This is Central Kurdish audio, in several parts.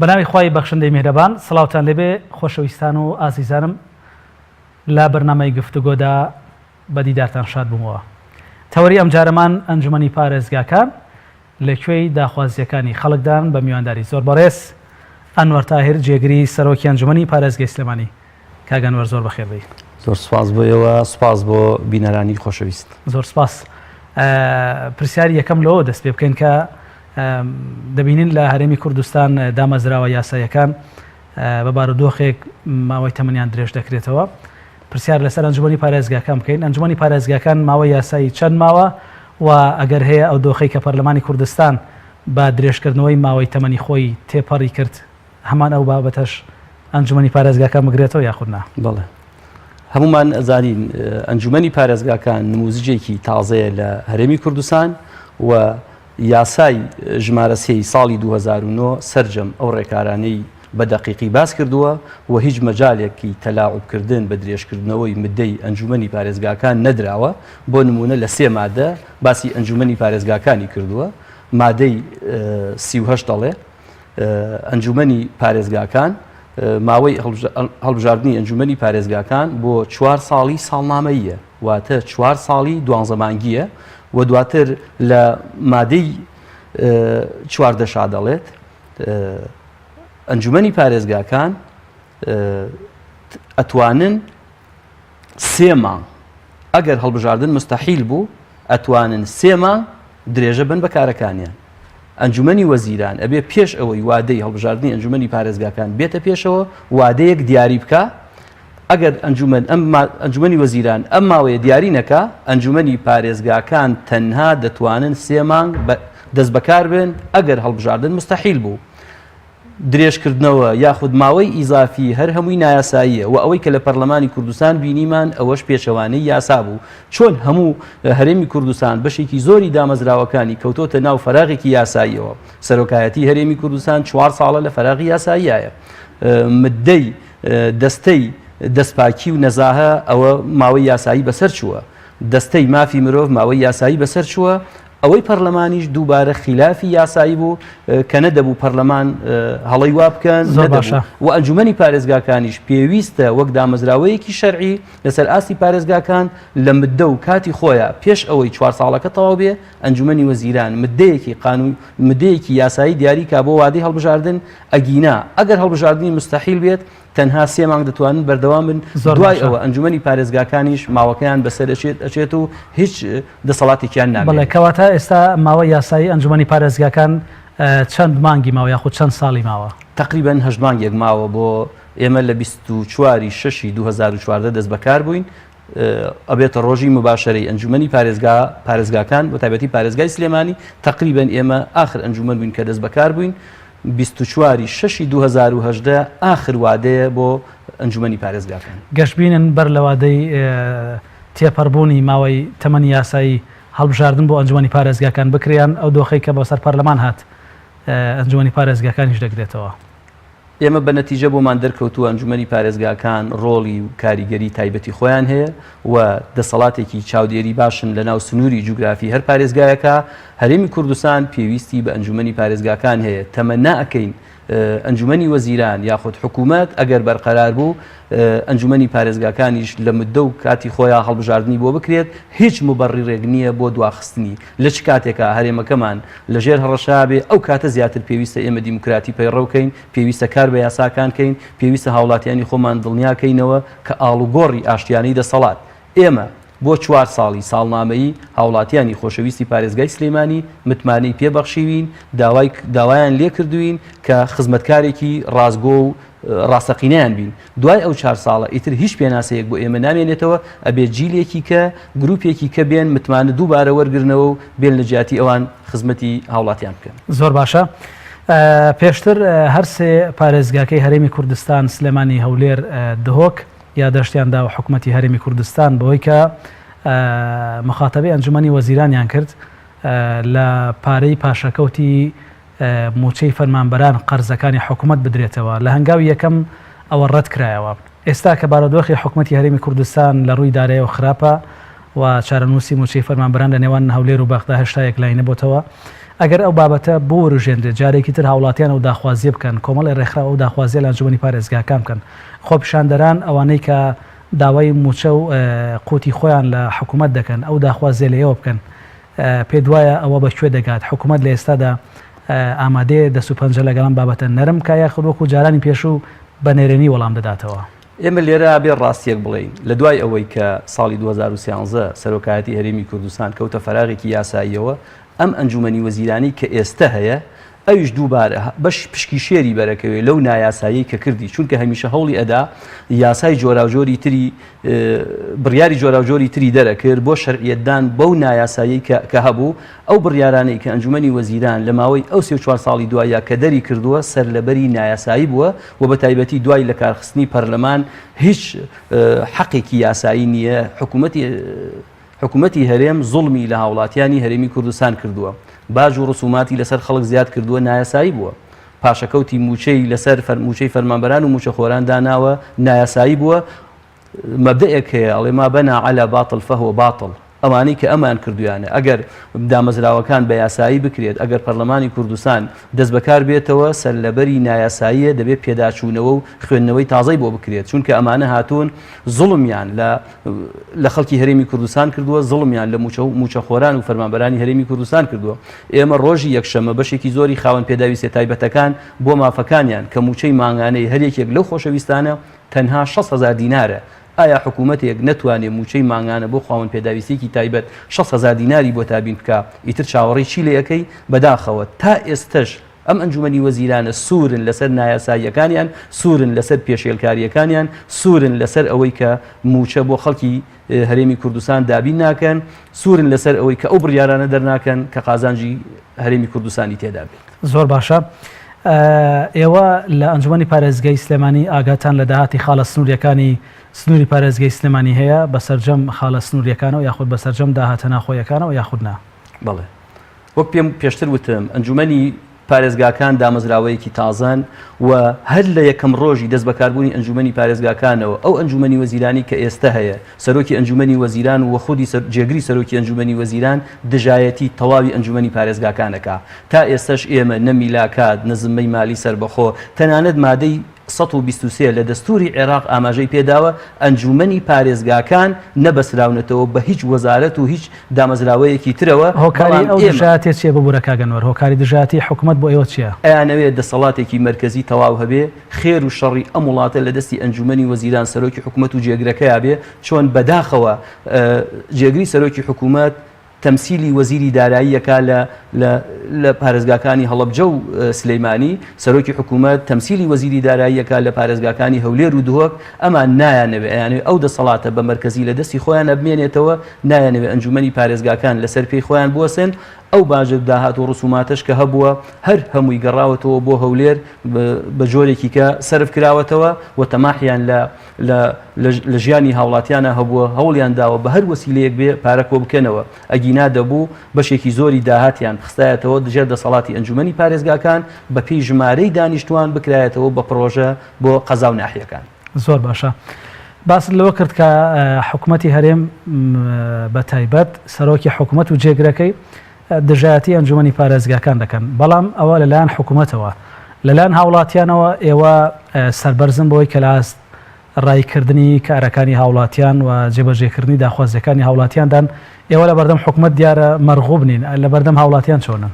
بەناوی خوای بەخشندەی میهرەبان سڵاوتان لێبێ خۆشەویستان و ئازیزانم لە بەرنامەی گفتوگۆدا بە دیدارتان شاد بوومەوە تەوەری ئەمجارەمان ئەنجومەنی پارێزگاکان لە کوێی داخوازییەکانی خەڵکدان بە میوانداری زۆر بەڕێز ئەنوەر تاهیر جێگری سەرۆکی ئەنجومەنی پارێزگەی سلێمانی کاک ئەنوەر زۆر بەخێر بێی. زۆر سوپاس بۆ ئێوە، سوپاس بۆ بینەرانی خۆشەویست. زۆر سوپاس. پرسیاری یەکەم لەوە دەست پێ بکەین کە دەبینین لە هەرێمی کوردستان دامەزراوە یاساییەکان بە بارودۆخێک ماوەی تەمەنیان درێژ دەکرێتەوە. پرسیار لەسەر ئەنجومەنی پارێزگاکان بکەین، ئەنجومەنی پارێزگاکان ماوەی یاسایی چەند ماوە و ئەگەر هەیە ئەو دۆخەی کە پەرلەمانی کوردستان بە درێژکردنەوەی ماوەی تەمەنی خۆی تێپەڕی کرد هەمان ئەو بابەتەش ئەنجومەنی پارێزگاکان بگرێتەوە یاخود نا؟ بەڵێ هەمومان ئەزانین ئەنجومەنی پارێزگاکان نموزجێکی تازەیە لە هەرێمی کوردستان و یاسای ژمارە سێی ساڵی 2009 سەرجەم ئەو ڕێکارانەی بە دەقیقی باس کردووە و هیچ مەجالێکی تەلاعوب کردن بە درێژکردنەوەی مدەی ئەنجومەنی پارێزگاکان نەدراوە، بۆ نموونە لە سێ مادە باسی ئەنجومەنی پارێزگاکانی کردووە، مادەی 38 دەڵێ، ئەنجومەنی پارێزگاکان ماوەی هەڵبژاردنی ئەنجومەنی پارێزگاکان بۆ چوار ساڵی ساڵنامەییە، واتە چوار ساڵی دوانزە مانگییە و دواتر لە مادەی چواردەشا دەڵێت، ئەنجومەنی پارێزگاکان ئەتوانن سێ مانگ ئەگەر هەڵبژاردن مستحیل بوو ئەتوانن سێ مانگ درێژە بن بە کارەکانیان ئەنجومەنی وەزیران ئەبێ پێش ئەوەی وادەی هەڵبژاردنی ئەنجومەنی پارێزگاکان بێتە پێشەوە وادەیەک دیاری بکە ئەگەر ئەنجومەن ئەم ئەنجومەنی وەزیران ئەم ماوەیە دیاری نەکا ئەنجومەنی پارێزگاکان تەنها دەتوانن سێ مانگ دەست بەکار بن ئەگەر هەڵبژاردن مستحیل بوو. درێژکردنەوە یاخود ماوەی ئیزافی هەر هەمووی نایاساییە و ئەوەی کە لە پەرلەمانی کوردستان بینیمان ئەوەش پێچەوانەی یاسا بوو چۆن هەموو هەرێمی کوردستان بەشێکی زۆری دامەزراوەکانی کەوتۆتە ناو فەراغێکی یاساییەوە سەرۆکایەتی هەرێمی کوردستان چوار ساڵە لە فەراغی یاساییایە مدەی دەستەی دەستپاکی و نەزاهە ئەوە ماوەی یاسایی بەسەر چووە دەستەی مافی مرۆڤ ماوەی یاسایی بەسەر چووە ئەوەی پەرلەمانیش دووبارە خیلافی یاسایی بوو کە نەدەبوو پەرلەمان هەڵەی وا بکەن زۆر باشە و ئەنجومەنی پارێزگاکانیش پێویستە وەک دامەزراوەیەکی شەرعی لەسەر ئاستی پارێزگاکان لە مدە و کاتی خۆیان پێش ئەوەی چوار ساڵەکە تەواو بێ ئەنجومەنی وەزیران مدەیەکی قانون مدەیەکی یاسایی دیاری کا بۆ وادەی هەڵبژاردن ئەگینا ئەگەر هەڵبژاردنی مستحیل بێت تەنها سێ مانگ دەتوانن بەردەوام بن دوای ئەوە ئەنجومەنی پارێزگاکانیش ماوەکەیان بەسەر ئەچێت ئەچێت و هیچ دەسەڵاتێکیان نامێنێت. بەڵێ کەواتە ئێستا ماوەی یاسایی ئەنجومەنی پارێزگاکان چەند مانگی ماوە یاخود چەند ساڵی ماوە؟ تەقریبەن هەشت مانگێک ماوە بۆ ئێمە لە 24 ی شەشی 2014 دەست بەکار بووین ئەبێتە ڕۆژی مباشەرەی ئەنجومەنی پارێزگا پارێزگاکان بە تایبەتی پارێزگای سلێمانی تەقریبەن ئێمە ئاخر ئەنجومەن بووین کە دەست بەکار بووین 24 ی شەشی 2018 ئاخر وادەیە بۆ ئەنجومەنی پارێزگاکان. گەشبینن بەر لە وادەی تێپەڕبوونی ماوەی تەمەنی یاسایی هەڵبژاردن بۆ ئەنجومەنی پارێزگاکان بکرێ یان ئەو دۆخەی کە بەسەر پەرلەمان هات ئەنجومەنی پارێزگاکانیش دەگرێتەوە؟ ئێمە بە نەتیجە بۆمان دەرکەوتووە ئەنجومەنی پارێزگاکان ڕۆڵی و کاریگەری تایبەتی خۆیان هەیە و دەسەڵاتێکی چاودێری باشن لە ناو سنووری جوگرافی هەر پارێزگایەکە، هەرێمی کوردستان پێویستی بە ئەنجومەنی پارێزگاکان هەیە، تەمەنا ئەکەین ئەنجومەنی وەزیران یاخود حکوومەت ئەگەر بەرقەرار بوو ئەنجومەنی پارێزگاکانیش لە مدە و کاتی خۆیان هەڵبژاردنی بۆ بکرێت، هیچ موبەڕیڕێک نییە بۆ دواخستنی. لە چ کاتێکا هەرێمەکەمان لە ژێر هەڕەشە بێ، ئەو کاتە زیاتر پێویستە ئێمە دیموکراتی پەیڕەو کەین، پێویستە کار بە یاساکان کەین، پێویستە هاوڵاتیانی خۆمان دڵنیا کەینەوە کە ئاڵوگۆڕی ئاشتیانەی دەسەڵات ئێمە بۆ چوار ساڵی ساڵنامەیی هاوڵاتیانی خۆشەویستی پارێزگای سلێمانی متمانەی پێ بەخشیوین، داوای داوایان لێ کردووین کە خزمەتکارێکی ڕاستگۆ و ڕاستەقینەیان بین. دوای ئەو چار ساڵە ئیتر هیچ پێناسەیەک بۆ ئێمە نامێنێتەوە، ئەبێ جیلێکی کە، گروپێکی کە بێن متمانە دووبارە وەرگرنەوە و بێن لە جیاتی ئەوان خزمەتی هاوڵاتیان بکەن. زۆر باشە. پێشتر هەر سێ پارێزگاکەی هەرێمی کوردستان، سلێمانی، هەولێر، دهۆک، یاداشتیان داوە حکومەتی هەرێمی کوردستان بەوەی کە مخاتەبەی ئەنجومەنی وەزیرانیان کرد لە پارەی پاشەکەوتی مووچەی فەرمانبەران قەرزەکانی حکومەت بدرێتەوە. لە هەنگاوی یەکەم ئەوە ڕەت کرایەوە. ئێستا کە بارودۆخی حکومەتی هەرێمی کوردستان لە ڕووی دارایەوە خراپە و چارەنووسی مووچەی فەرمانبەران لە نێوان هەولێر و بەغدا هێشتا یەکلایی نەبۆتەوە، ئەگەر ئەو بابەتە بوروژێنرێت جارێکی تر هاوڵاتیان ئەو داخوازییە بکەن، کۆمەڵی ڕێکخراو ئەو داخوازییە لە ئەنجومەنی پارێزگاکان بکەن، خۆپیشاندەران ئەوانەی کە داوای مووچە و قوتی خۆیان لە حکومەت دەکەن ئەو داخوازییە لە ئێوە بکەن، پێت وایە ئەوە بە کوێ دەگات؟ حکومەت لە ئێستادا ئامادەیە دەست و پەنجە لەگەڵ ئەم بابەتە نەرم بکا یاخود وەکو جارانی پێشوو بە نەرێنی وەڵام دەداتەوە؟ ئێمە لێرە ئەبێ ڕاستییەک بڵێین، لە دوای ئەوەی کە ساڵی 2013 سەرۆکایەتی هەرێمی کوردستان کەوتە فەراغێکی یاساییەوە، ئەم ئەنجومەنی وەزیرانەی کە ئێستە هەیە، ئەویش دووبارە بەش پشکی شێری بەرەکەوێ لەو نایاساییەی کە کردی، چونکە هەمیشە هەوڵی ئەدا یاسای جۆراوجۆری تری بڕیاری جۆراوجۆری تری دەرەکرد بۆ شەرعیەتدان بەو نایاساییەی کە کە هەبوو، ئەو بڕیارانەی کە ئەنجومەنی وەزیران لە ماوەی ئەو سێ و چوار ساڵی دواییا کە دەری کردووە سەرلەبەری نایاسایی بووە و بە تایبەتی دوای لەکارخستنی پەرلەمان هیچ حەقێکی یاسایی نییە حکوومەتی حکوومەتی هەرێم زوڵمی لە هاوڵاتیانی هەرێمی کوردستان کردووە باج و ڕسوماتی لەسەر خەڵک زیاد کردووە نایاسایی بووە پاشەکەوتی مووچەی لەسەر مووچەی فەرمانبەران و مووچەخۆران داناوە نایاسایی بووە مەبدەئێک هەیە ئەڵێ ما بنا علی باطل فهو باطل ئەوانەی کە ئەمان کردویانە ئەگەر دامەزراوەکان بە یاسایی بکرێت ئەگەر پەرلەمانی کوردستان دەست بەکار بێتەوە سەرلەبەری نایاساییە دەبێت پێداچوونەوە و خوێندنەوەی تازەی بۆ بکرێت چونکە ئەمانە هاتوون زوڵمیان لە لە خەڵکی هەرێمی کوردستان کردووە زوڵمیان لە موچە و موچەخۆران و فەرمانبەرانی هەرێمی کوردستان کردووە ئێمە ڕۆژی یەکشەمە بەشێکی زۆری خاوەن پێداویستیە تایبەتەکان بۆ مافەکانیان کە موچەی مانگانەی هەر یەکێک لەو خۆشەویستانە تەنها 600 هەزار دینارە، ئایا حکومەتێک نەتوانێ موچەی مانگانە بۆ خاوەن پێداویستیەکی تایبەت 600 هەزار دیناری بۆ دابین بکا ئیتر چاوەڕێی چی لێ ئەکەی، بەداخەوە تا ئێستەش ئەم ئەنجومەنی وەزیرانە سوورن لەسەر نایاساییەکانیان، سوورن لەسەر پێشێلکارییەکانیان، سوورن لەسەر ئەوەی کە موچە بۆ خەڵکی هەرێمی کوردستان دابین ناکەن، سوورن لەسەر ئەوەی کە ئەو بڕیارانە دەرناکەن کە قازانجی هەرێمی کوردستانی تێدا بێت. زۆر باشە. ئێوە لە ئەنجومەنی پارێزگای سلێمانی ئاگاتان لە داهاتی خاڵە سنوورییەکانی سنووری پارێزگای سلێمانی هەیە بە سەرجەم خاڵە سنوورییەکانەوە یاخود بە سەرجەم داهاتە ناخۆیەکانەوە یاخود نا؟ بەڵێ. وەک پێم پێشتر وتم ئەنجومەنی پارێزگاکان دامەزراوەیەکی تازەن و هەر لە یەکەم ڕۆژی دەستبەکاربوونی ئەنجومەنی پارێزگاکانەوە ئەو ئەنجومەنی وەزیرانی کە ئێستە هەیە سەرۆکی ئەنجومەنی وەزیران و خودی جێگری سەرۆکی ئەنجومەنی وەزیران دژایەتی تەواوی ئەنجومەنی پارێزگاکان ئەکا تا ئێستەش ئێمە نە میلاکات نە زمەی مالی سەربەخۆ تەنانەت مادەی 123 لە دەستوری عێراق ئاماژەی پێداوە ئەنجومەنی پارێزگاکان نەبەسراونەتەوە بە هیچ وەزارەت و هیچ دامەزراوەیەکی ترەوە، هۆکاری بەڵام ئەو ئێمە. دژایەتیە چیە ببورە کاک ئەنوەر هۆکاری دژایەتی حکومەت بۆ ئێوە چیە؟ ئەیانەوێ دەسەڵاتێکی مەرکەزی تەواو هەبێ، خێر و شەڕی ئەم وڵاتە لە دەستی ئەنجومەنی وەزیران سەرۆکی حکومەت و جێگرەکەیا بێ، چۆن بەداخەوە جێگری سەرۆکی حکومەت تەمسیلی وەزیری دارایی ئەکا لە لە لە پارێزگاکانی هەڵەبجە و سلیمانی، سەرۆکی حکوومەت تەمسیلی وەزیری دارایی ئەکا لە پارێزگاکانی هەولێر و دهۆک، ئەمان نایانەوێ، ئەیانەوێ ئەو دەسەڵاتە بە مەرکەزی لە دەستی خۆیانا بمێنێتەوە، نایانەوێ ئەنجوومەنی پارێزگاکان لەسەر پێی خۆیان بوەسن، ئەو باج و داهات و ڕسوماتەش کە هەبووە هەر هەمووی گەڕاوەتەوە بۆ هەولێر بە جۆرێکی کە سەرف کراوەتەوە و تەماحیان لە لە لە ژیانی هاوڵاتیانا هەبووە، هەوڵیان داوە بە هەر وەسیلەیەک بێ پارە کۆ بکەنەوە، ئەگینا دەبوو بەشێکی زۆری داهاتیان بخستایەتەوە ژێر دەسەڵاتی ئەنجومەنی پارێزگاکان، بە پێی ژمارەی دانیشتوان بکرایەتەوە بە پڕۆژە بۆ قەزا و ناحیەکان. زۆر باشە. باست لەوە کرد کە حکومەتی هەرێم بە تایبەت سەرۆکی حکومەت و جێگرەکەی دژایەتی ئەنجومەنی پارێزگاکان دەکەن، بەڵام ئەوە لەلایەن حکومەتەوە، لەلایەن هاوڵاتیانەوە ئێوە سەربەرزن بەوەی کە لە ئاست ڕاییکردنی کارەکانی هاوڵاتیان و جێبەجێکردنی داخوازییەکانی هاوڵاتیاندان، ئێوە لەبەردەم حکومەت دیارە مەرغوب نین، لەبەردەم هاوڵاتیان چۆنن؟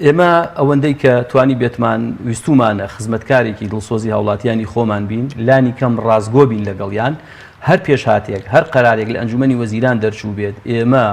ئێمە ئەوەندەی کە توانیبێتمان ویستوومانە خزمەتکارێکی دڵسۆزی هاوڵاتیانی خۆمان بین، لانی کەم ڕاستگۆ بین لەگەڵیان، هەر پێشهاتێک، هەر قەرارێک لە ئەنجومەنی وەزیران دەرچووبێت، ئێمە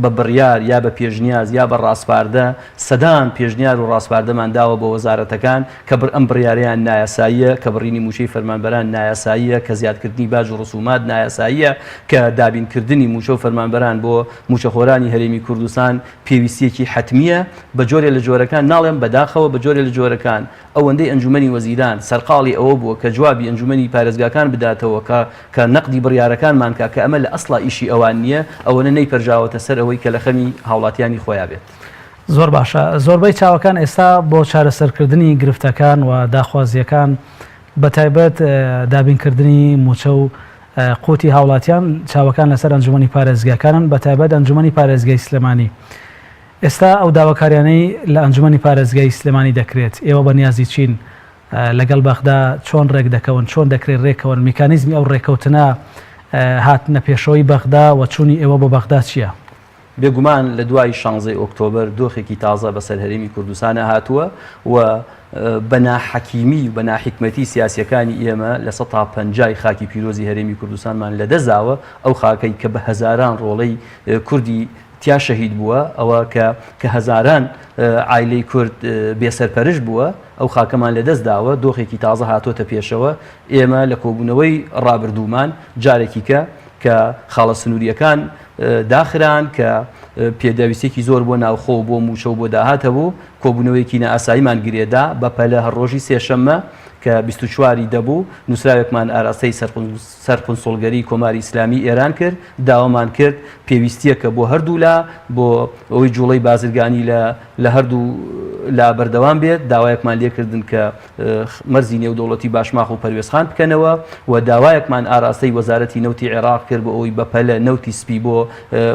بە بڕیار یا بە پێشنیاز یا بە ڕاسپاردە سەدان پێشنیار و ڕاسپاردەمان داوە بۆ وەزارەتەکان کە بر ئەم بڕیارەیان نایاساییە، کە بڕینی مووچەی فەرمانبەران نایاساییە، کە زیادکردنی باج و ڕسومات نایاساییە، کە دابینکردنی مووچە و فەرمانبەران بۆ مووچەخۆرانی هەرێمی کوردستان پێویستییەکی حەتمییە، بە جۆرێ لە جۆرەکان، ناڵێم بەداخەوە، بە جۆرێ لە جۆرەکان ئەوەندەی ئەنجومەنی وەزیران سەرقاڵی ئەوە بووە کە جوابی ئەنجومەنی پارێزگاکان بداتەوە کە کە نەقدی بڕیارەکانمان کا کە ئەمە لە ئەسڵا ئیشی ئەوان نییە، ئەوەنە نەیپەرژاوەتە سەر ئەوەی کە لە خەمی هاوڵاتیانی خۆیا بێت. زۆر باشە. زۆربەی چاوەکان ئێستا بۆ چارەسەرکردنی گرفتەکان و داخوازییەکان. بەتایبەت دابینکردنی مووچە و قوتی هاوڵاتیان، چاوەکان لەسەر ئەنجومەنی پارێزگاکانن، بەتایبەت ئەنجومەنی پارێزگای سلێمانی. ئێستا ئەو داواکاریانەی لە ئەنجومەنی پارێزگای سلێمانی دەکرێت، ئێوە بەنیازی چین؟ لەگەڵ بەغدا چۆن رێکدەکەون؟ چۆن دەکرێت رێککەون؟ میکانیزمی ئەو رێککەوتنە، هاتنە پێشەوەی بەغدا و چوونی ئێوە بۆ بەغدا چییە؟ بێگومان لە دوای شانزەی ئۆکتۆبەر دۆخێکی تازە بەسەر هەرێمی کوردستانا هاتووە و بە ناحەکیمی و بە ناحیکمەتی سیاسیەکانی ئێمە لە سەتا پەنجای خاکی پیرۆزی هەرێمی کوردستانمان لەدەستداوە، ئەو خاکەی کە بە هەزاران ڕۆڵەی کوردی تیا شەهید بووە، ئەوە کە کە هەزاران عایلەی کورد بێ سەرپەرشت بووە، ئەو خاکەمان لەدەست داوە، دۆخێکی تازە هاتۆتە پێشەوە، ئێمە لە کۆبوونەوەی ڕابردوومان جارێکی کە کە خاڵە سنوورییەکان داخران، کە پێداویستییەکی زۆر بۆ ناوخۆ و بۆ مووچە و بۆ داهات هەبوو، کۆبوونەوەیەکی نائاساییمان گرێ دا، بەپەلە هەر ڕۆژی سێشەممە کە 24 ی دە بوو، نووسراوێکمان ئاراستەی سەرقونسوڵگەری کۆماری ئیسلامیی ئێران کرد، داوامان کرد پێویستییەکە بۆ هەردوولا بۆ ئەوەی جووڵەی بازرگانی لە لە هەردوو لا بەردەوام بێت، داوایەکمان لێکردن کە مەرزی نێودەوڵەتی باشماخ و پەروێزخان بکەنەوە و داوایەکمان ئاراستەی وەزارەتی نەوتی عێراق کرد بۆ ئەوەی بەپەلە نەوتی سپی بۆ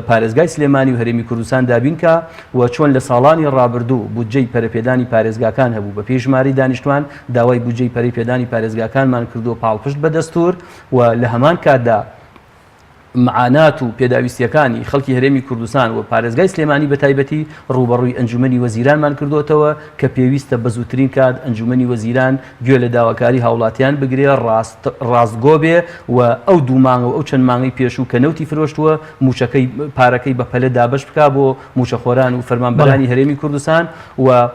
پارێزگای سلێمانی و هەرێمی کوردستان دابین کا و چۆن لە ساڵانی ڕابردوو بودجەی پەرەپێدانی پارێزگاکان هەبوو بەپێی ژمارەی دانیشتوان داوای بودجەی پەرەی پێدانی پارێزگاکانمان کردووە پاڵپشت بە دەستوور و لە هەمان کاتدا معانات و پێداویستییەکانی خەڵکی هەرێمی کوردستان و پارێزگای سلێمانی بە تایبەتی ڕووبەڕووی ئەنجومەنی وەزیرانمان کردۆتەوە کە پێویستە بە زووترین کات ئەنجومەنی وەزیران گوێ لە داواکاری هاوڵاتیان بگرێ ڕاست ڕاستگۆ بێ و ئەو دوو مانگ و ئەو چەند مانگەی پێشوو کە نەوتی فرۆشتووە مووچەکەی پارەکەی بە پەلە دابەش بکا بۆ مووچەخۆران و فەرمانبەرانی هەرێمی کوردستان و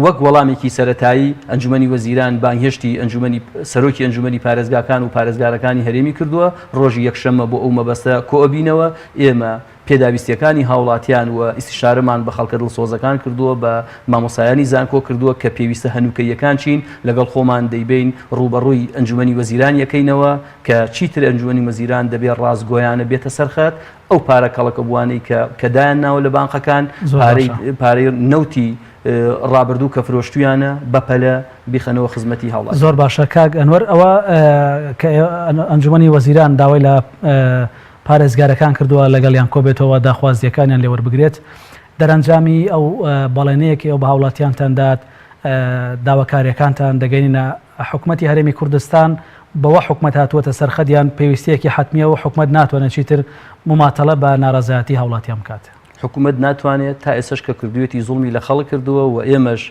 وەک وەڵامێکی سەرەتایی، ئەنجومەنی وەزیران بانگهێشتی ئەنجومەنی سەرۆکی ئەنجومەنی پارێزگاکان و پارێزگارەکانی هەرێمی کردووە، ڕۆژی یەکشەممە بۆ ئەو مەبەستە کۆئەبینەوە، ئێمە پێداویستییەکانی هاوڵاتیان و ئیستیشارەمان بە خەڵکە دڵسۆزەکان کردووە، بە مامۆستایانی زانکۆ کردووە کە پێویستە هەنووکەییەکان چین، لەگەڵ خۆمان دەیبەین ڕووبەڕووی ئەنجومەنی وەزیران یەکەینەوە کە چیتر ئەنجومەنی وەزیران دەبێ ڕاستگۆیانە بێتە سەرخەت، ئەو پارە کەڵەکەبووانەی کە کە دایان ناوە لە بانقەکان پارەی پارەی نەوتی ڕابردوو کە فرۆشتویانە بەپەلە بیخەنەوە خزمەتی هاوڵاتی. زۆر باشە کاک ئەنوەر ئەوە کە ئەنجومەنی وەزیران داوای لە پارێزگارەکان کردووە لەگەڵیان کۆبێتەوە داخوازییەکانیان لێ وەربگرێت دەرەنجامی ئەو بەڵێنەیە کە ئێوە بە هاوڵاتیانتان دات داواکارییەکانتان دەگەینە حکومەتی هەرێمی کوردستان بەوە حکومەت هاتووەتە سەر خەت یان پێویستییەکی حەتمییە و حکومەت ناتوانێت چیتر موماتەڵە بە ناڕەزایەتی هاوڵاتیان بکات؟ حکومەت ناتوانێت، تا ئێستاش کە کردوویەتی زوڵمی لە خەڵک کردووە و ئێمەش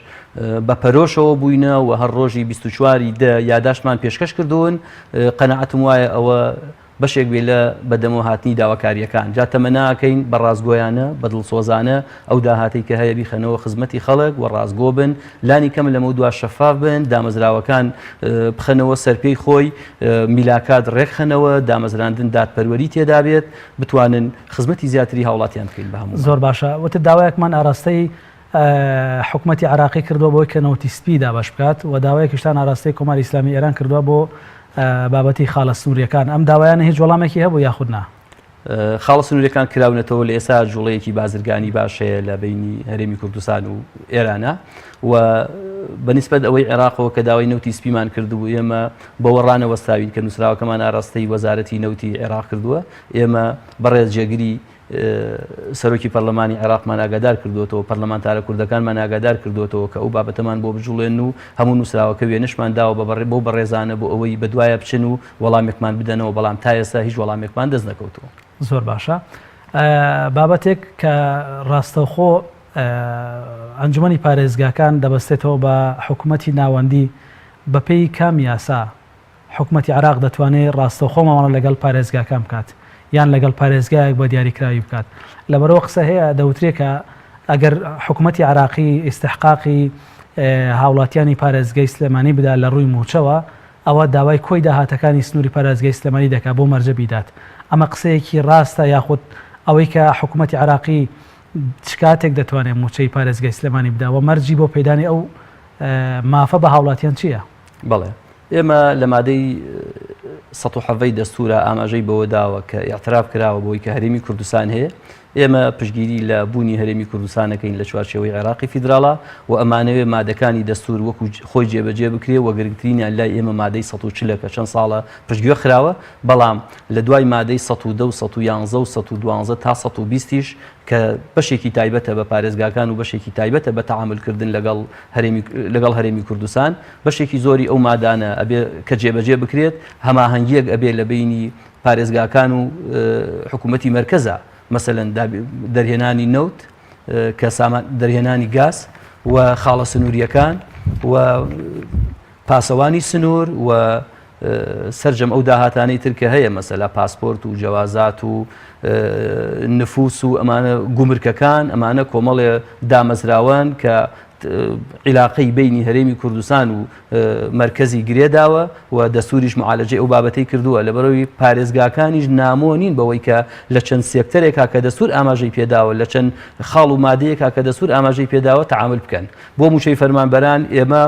بە پەرۆشەوە بووینە و هەر ڕۆژی 24 ی دە یاداشتمان پێشکەش کردوون، قەناعەتم وایە ئەوە بەشێک بێ لە بەدەمەوە هاتنی داواکارییەکان. جا تەمەنا ئەکەین بە ڕاستگۆیانە، بە دڵسۆزانە ئەو داهاتەی کە هەیە بیخەنەوە خزمەتی خەڵک و ڕاستگۆ بن، لانی کەم لەمەودوا شەفاف بن، دامەزراوەکان بخەنەوە سەر پێی خۆی، میلاکات ڕێکخەنەوە، دامەزراندن دادپەروەری تێدا بێت، بتوانن خزمەتی زیاتری هاوڵاتیان بکەین بە هەموومان. زۆر باشە. وتت داوایەکمان ئاراستەی حکومەتی عێراقی کردووە بۆی کە نەوتی سپی دابەش بکات و داوایەکیشتان ئاراستەی کۆماری ئیسلامی ئێران کردووە بۆ بابەتی خاڵە سنووریەکان ئەم داوایانە هیچ وەڵامێکی هەبوو یاخود نا؟ خاڵە سنووریەکان کراونەتەوە لە ئێستا جوڵەیەکی بازرگانی باش هەیە لە بینی هەرێمی کوردستان و ئێرانە و بەنیسبەت ئەوەی عێراقەوە کە داوای نەوتی سپیمان کردبوو ئێمە بەوە ڕانەوەستاوین کە نووسراوەکەمان ئاراستەی وەزارەتی نەوتی عێراق کردووە ئێمە بەڕێز جێگری سەرۆکی پەرلەمانی عێراقمان ئاگادار کردووەتەوە، پەرلەمانتارە کوردەکانمان ئاگادار کردووەتەوە کە ئەو بابەتەمان بۆ بجوڵێنن و هەموو نووسراوەکە وێنەشمان داوە بە بەو بەڕێزانە بۆ ئەوەی بەدوایە بچن و وەڵامێکمان بدەنەوە، بەڵام تا ئێستا هیچ وەڵامێکمان دەست نەکەوتووە. زۆر باشە. بابەتێک کە ڕاستەوخۆ ئەنجومەنی پارێزگاکان دەبەستێتەوە بە حکومەتی ناوەندی، بەپێی کام یاسا حکومەتی عێراق دەتوانێت ڕاستەوخۆ مامەڵە لەگەڵ پارێزگاکان بکات یان لەگەڵ پارێزگایەک بە دیاریکراوی بکات لەبەرئەوە قسە هەیە دەوترێ کە ئەگەر حکومەتی عێراقی ئیستحقاقی هاوڵاتیانی پارێزگای سلێمانی بدا لە ڕووی مووچەوە ئەوە داوای کۆی داهاتەکانی سنووری پارێزگای سلێمانی دەکات بۆ مەرجە بیدات ئەمە قسەیەکی ڕاستە یاخود ئەوەی کە حکومەتی عێراقی چ کاتێک دەتوانێت مووچەی پارێزگای سلێمانی بدا و مەرجی بۆ پێدانی ئەو مافە بە هاوڵاتیان چییە؟ بەڵێ ئێمە لە مادەی 117 دەستورا ئاماژەی بەوە داوە کە ئیعتراف کراوە بۆی کە هەرێمی کوردستان هەیە. ئێمە پشتگیری لە بوونی هەرێمی کوردستان ئەکەین لە چوارچێوەی عێراقی فیدراڵا و ئەمانەوێ مادەکانی دەستوور وەکو خۆی جێبەجێ بکرێ و گرنگترینیان لای ئێمە مادەی 140 کە چەند ساڵە پشتگوێ خراوە بەڵام لە دوای مادەی 110 و 111 و 112 تا 120 یش کە بەشێکی تایبەتە بە پارێزگاکان و بەشێکی تایبەتە بە تەعامولکردن لەگەڵ هەرێمی لەگەڵ هەرێمی کوردستان بەشێکی زۆری ئەو مادانە ئەبێ کە جێبەجێ بکرێت هەماهەنگیەک ئەبێ لە بینی پارێزگاکان و حکوومەتی مەرکەزە مەسەلەن دەرهێنانی نەوت کە سامان دەرهێنانی گاز و خاڵە سنووریەکان و پاسەوانی سنوور و سەرجەم ئەو داهاتانەی تر کە هەیە مەسەلا پاسپۆرت و جەوازات و نفوس و ئەمانە گومرکەکان ئەمانە کۆمەڵێ دامەزراوان کە عیلاقەی بینی هەرێمی کوردستان و مەرکەزی گرێ داوە و دەستوریش معالەجەی ئەو بابەتەی کردووە لەبەرەوەی پارێزگاکانیش نامۆ نین بەوەی کە لە چەند سێکتەرێکا کە دەستور ئاماژەی پێداوە لە چەند خاڵ و مادەیەکا کە دەستور ئاماژەی پێداوە تەعامل بکەن بۆ موچەی فەرمانبەران ئێمە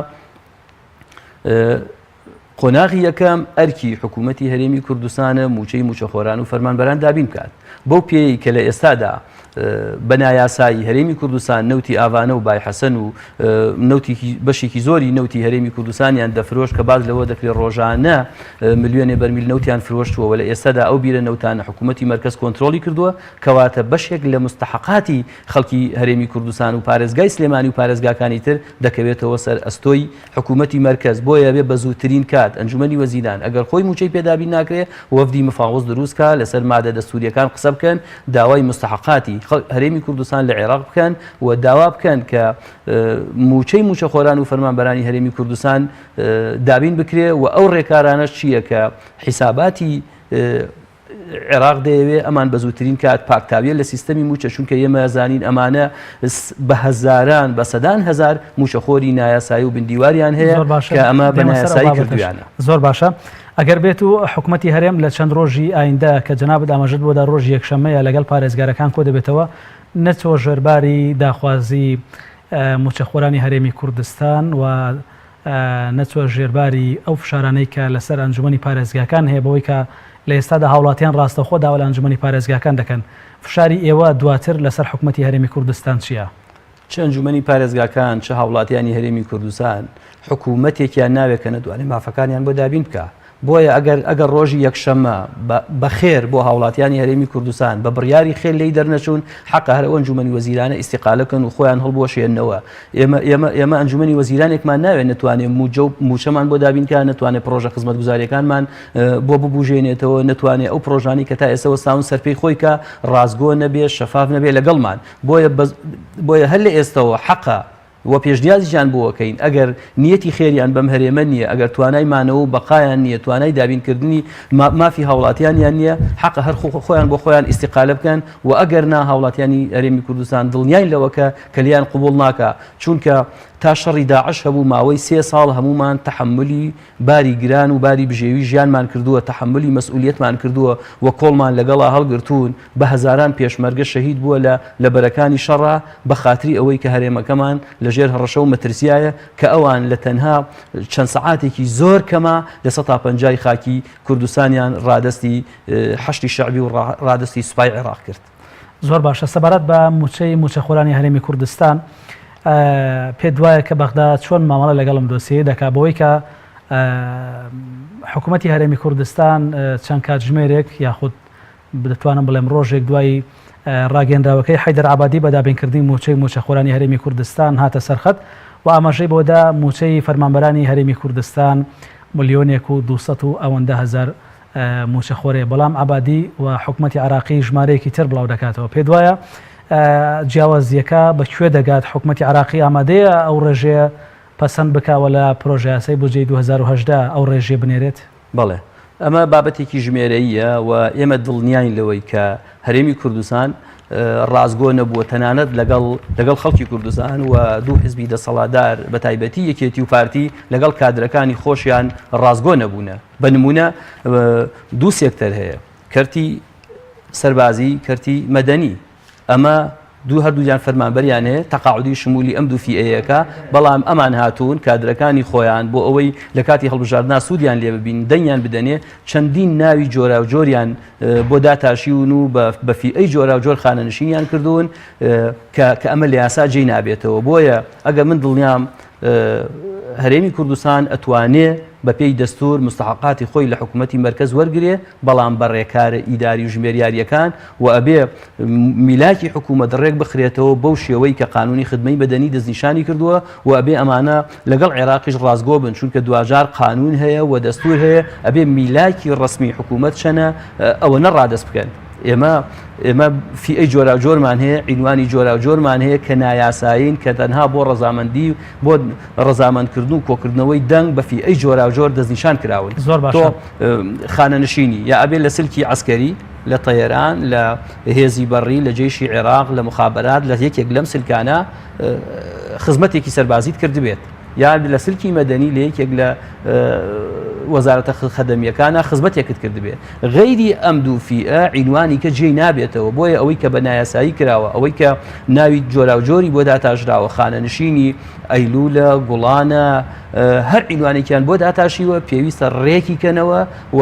قۆناغی یەکەم ئەرکی حکوومەتی هەرێمی کوردستانە مووچەی مووچەخۆران و فەرمانبەران دابین بکات. بەو پێیەی کە لە ئێستادا بە نایاسایی هەرێمی کوردستان نەوتی ئاڤانە و بای حەسەن و نەوتێکی بەشێکی زۆری نەوتی هەرێمی کوردستانیان دەفرۆشت کە باس لەوە دەکرێت ڕۆژانە ملیۆنێ بەرمیل نەوتیان فرۆشتووە و لە ئێستادا ئەو بیرە نەوتانە حکوومەتی مەرکەز کۆنترۆڵی کردووە کەواتە بەشێک لە مستحقاتی خەڵکی هەرێمی کوردستان و پارێزگای سلێمانی و پارێزگاکانی تر دەکەوێتەوە سەر ئەستۆی حکوومەتی مەرکەز، بۆیە ئەبێ بە زووترین کات ئەنجومەنی وەزیران ئەگەر خۆی مووچەی پێ دابین ناکرێ وەفدی مفاوەز دروست کا لەسەر مادە دەستوورییەکان قسە بکەن داوای موستەحەقاتی هەرێمی کوردستان لە عێراق بکەن و داوا بکەن کە مووچەی مووچەخۆران و فەرمانبەرانی هەرێمی کوردستان دابین بکرێ و ئەو ڕێکارانەش چییە کە حیساباتی عێراق دەیەوێ ئەمان بە زووترین کات پاکتاویە لە سیستەمی مووچە چونکە ئێمە زانین ئەمانە بە هەزاران بە سەدان هەزار مووچەخۆری نایاسایی و بندیواریان هەیە زۆر باشە کە ئەمە بە دێمە سەر ئەو نایاسایی بابەتەش کردویانە. زۆر باشە ئەگەر بێت و حکومەتی هەرێم لە چەند ڕۆژی ئایندە کە جەنابت ئاماژەت بۆ دا ڕۆژی یەکشەممەیە لەگەڵ پارێزگارەکان کۆ دەبێتەوە نەچۆ ژێرباری داخوازی مووچەخۆرانی هەرێمی کوردستان و نەچووە ژێرباری ئەو فشارانەی کە لەسەر ئەنجومەنی پارێزگاکان هەیە بەوەی کە لە ئێستادا هاوڵاتیان ڕاستەوخۆ داوا لە ئەنجومەنی پارێزگاکان دەکەن. فشاری ئێوە دواتر لەسەر حکومەتی هەرێمی کوردستان چییە؟ چ ئەنجومەنی پارێزگاکان چ هاوڵاتیانی هەرێمی کوردستان حکومەتێکیان ناوێت کە نەتوانێت مافەکانیان بۆ دابین بکا. بۆیە ئەگەر ئەگەر ڕۆژی یەکشەممە بە بە خێر بۆ هاوڵاتیانی هەرێمی کوردستان بە بڕیاری خێر لێی دەرنەچوون حەقە هەر ئەو ئەنجومەنی وەزیرانە ئیستیقالە بکەن و خۆیان هەڵبوەشێننەوە ئێمە ئێمە ئێمە ئەنجومەنی وەزیرانێکمان ناوێت نەتوانێ موجە و موچەمان بۆ دابین کا نەتوانێ پڕۆژە خزمەتگوزاریەکانمان بۆ ببوژێنێتەوە نەتوانێ ئەو پڕۆژانەی کە تا ئێستا وەستاون سەرپێی خۆی کا ڕاستگۆ نەبێ شەفاف نەبێ لەگەڵمان بۆیە بۆیە هەر لە ئێستەوە حەقە وە پێشنیازیشیان بۆ ئەکەین ئەگەر نیەتی خێریان بەم هەرێمە نیە، ئەگەر توانای مانەوە و بەقایان نیە، توانای دابینکردنی مافی هاوڵاتیانیان نیە، حەقە هەر خۆیان بۆ خۆیان ئیستیقالە بکەن و ئەگەر نا هاوڵاتیانی هەرێمی کوردستان دڵنیاین لەوە کە کە لێیان قبوڵ ناکا چونکە تا شەڕی داعش هەبوو ماوەی سێ ساڵ هەموومان تەحەمولی باری گران و باری بژێوی ژیانمان کردووە، تەحەمولی مەسئولیەتمان کردووە و کۆڵمان لەگەڵا هەڵگرتوون، بە هەزاران پێشمەرگە شەهید بووە لە لە بەرەکانی شەڕا بە خاتری ئەوەی کە هەرێمەکەمان لە ژێر هەڕەشە و مەترسیایە کە ئەوان لە تەنها چەند سەعاتێکی زۆر کەما لە سەتا پەنجای خاکی کوردستانیان ڕادەستی حەشدی شەعبی و ڕادەستی سوپای عێراق کرد. زۆر باشە سەبارەت بە مووچەی مووچەخۆرانی هەرێمی کوردستان پێت وایە کە بەغدا چۆن مامەڵە لەگەڵ ئەم دۆسیەیە دەکات بەوەی کە حکوومەتی هەرێمی کوردستان چەند کاتژمێرێک یاخود دەتوانم بڵێم ڕۆژێک دوای ڕاگەیەنراوەکەی حەیدەر عەبادی بە دابینکردنی مووچەی مووچەخۆرانی هەرێمی کوردستان هاتە سەرخەت و ئاماژەی بەوەدا مووچەی فەرمانبەرانی هەرێمی کوردستان ملیۆنێک و 200 و ئەوەندە هەزار مووچەخۆرەیە، بەڵام عەبادی و حکومەتی عێراقی ژمارەیەکی تر بڵاودەکاتەوە. پێت وایە جیاوازییەکە بە کوێ دەگات، حکومەتی عێراقی ئامادەیە ئەو ڕێژەیە پەسەند بکا و لە پرۆژەیاسای بودجەی 2018 ئەو ڕێژەیە بنێرێت؟ بەڵێ، ئەمە بابەتێکی ژمێرەییە و ئێمە دڵنیاین لەوەی کە هەرێمی کوردستان ڕاستگۆ نەبووە تەنانەت لەگەڵ لەگەڵ خەڵکی کوردستان و دوو حزبی دەسەڵاتدار بە تایبەتی یەکێتی و پارتی لەگەڵ کادرەکانی خۆشیان ڕاستگۆ نەبوونە. بە نموونە دوو سێکتەر هەیە، کەرتی سەربازی، کەرتی مەدەنی. ئەمە دوو هەردوویان فەرمانبەریان هەیە تەقاعودی شمولی ئەم دوو فیئەیەکە بەڵام ئەمان هاتوون کادرەکانی خۆیان بۆ ئەوەی لە کاتی هەڵبژاردنا سوودیان لێ ببین دەنگیان بدەنێ چەندین ناوی جۆراوجۆریان بۆ داتاشیون و بە فیئەی جۆراوجۆر خانەنشینیان کردوون کە کە ئەمە لە یاسا جێی نابێتەوە بۆیە ئەگەر من دڵنیام هەرێمی کوردستان ئەتوانێ بە پێی دەستور مستحقاتی خۆی لە حکوومەتی مەرکەز وەرگێ بەڵام بە ڕێکارە ئیداری و ژمێریاریەکان و ئەبێ میلاکی حکوومەت ڕێک بخرێتەوە بەو شێوەی کە قانونی خدمەی مەدەنی دەستنیشانی کردووە و ئەبێ ئەمانە لەگەڵ عێراقیش ڕاستگۆ بن چونکە دواجار قانون هەیە و دەستور هەیە ئەبێ میلاکی ڕەسمی حکوومەت چەنە ئەوە نەڕادەست بکەن. ئێمە ئێمە فیئەی جۆراوجۆرمان هەیە، عینوانی جۆراوجۆرمان هەیە کە نایاسایین، کە تەنها بۆ ڕەزامەندی بۆ ڕەزامەندکردن و کۆکردنەوەی دەنگ بە فیئەی جۆراوجۆر دەستنیشان کراون. زۆر تۆ باشە. خانەنشینی یا ئەبێ لە سلکی عەسکەری، لە تەیەران، لە هێزی بەڕی، لە جەیشی عێراق، لە موخابەرات، لە یەکێک لەم سلکانە خزمەتێکی سەربازیت کردبێت. یا لە سلکی مەدەنی لە یەکێک لە وەزارەتە خەدەمیەکانە خزمەتێکت کردبێ غەیری ئەم دوو فیئە عینوانی کە جێی نابێتەوە بۆیە ئەوەی کە بە نایاسایی کراوە ئەوەی کە ناوی جۆراوجۆری بۆ داتاژراوە خانەنشینی ئەیلولە گوڵانە هەر عینوانێکیان بۆ داتاشیوە پێویستە ڕێکی کەنەوە و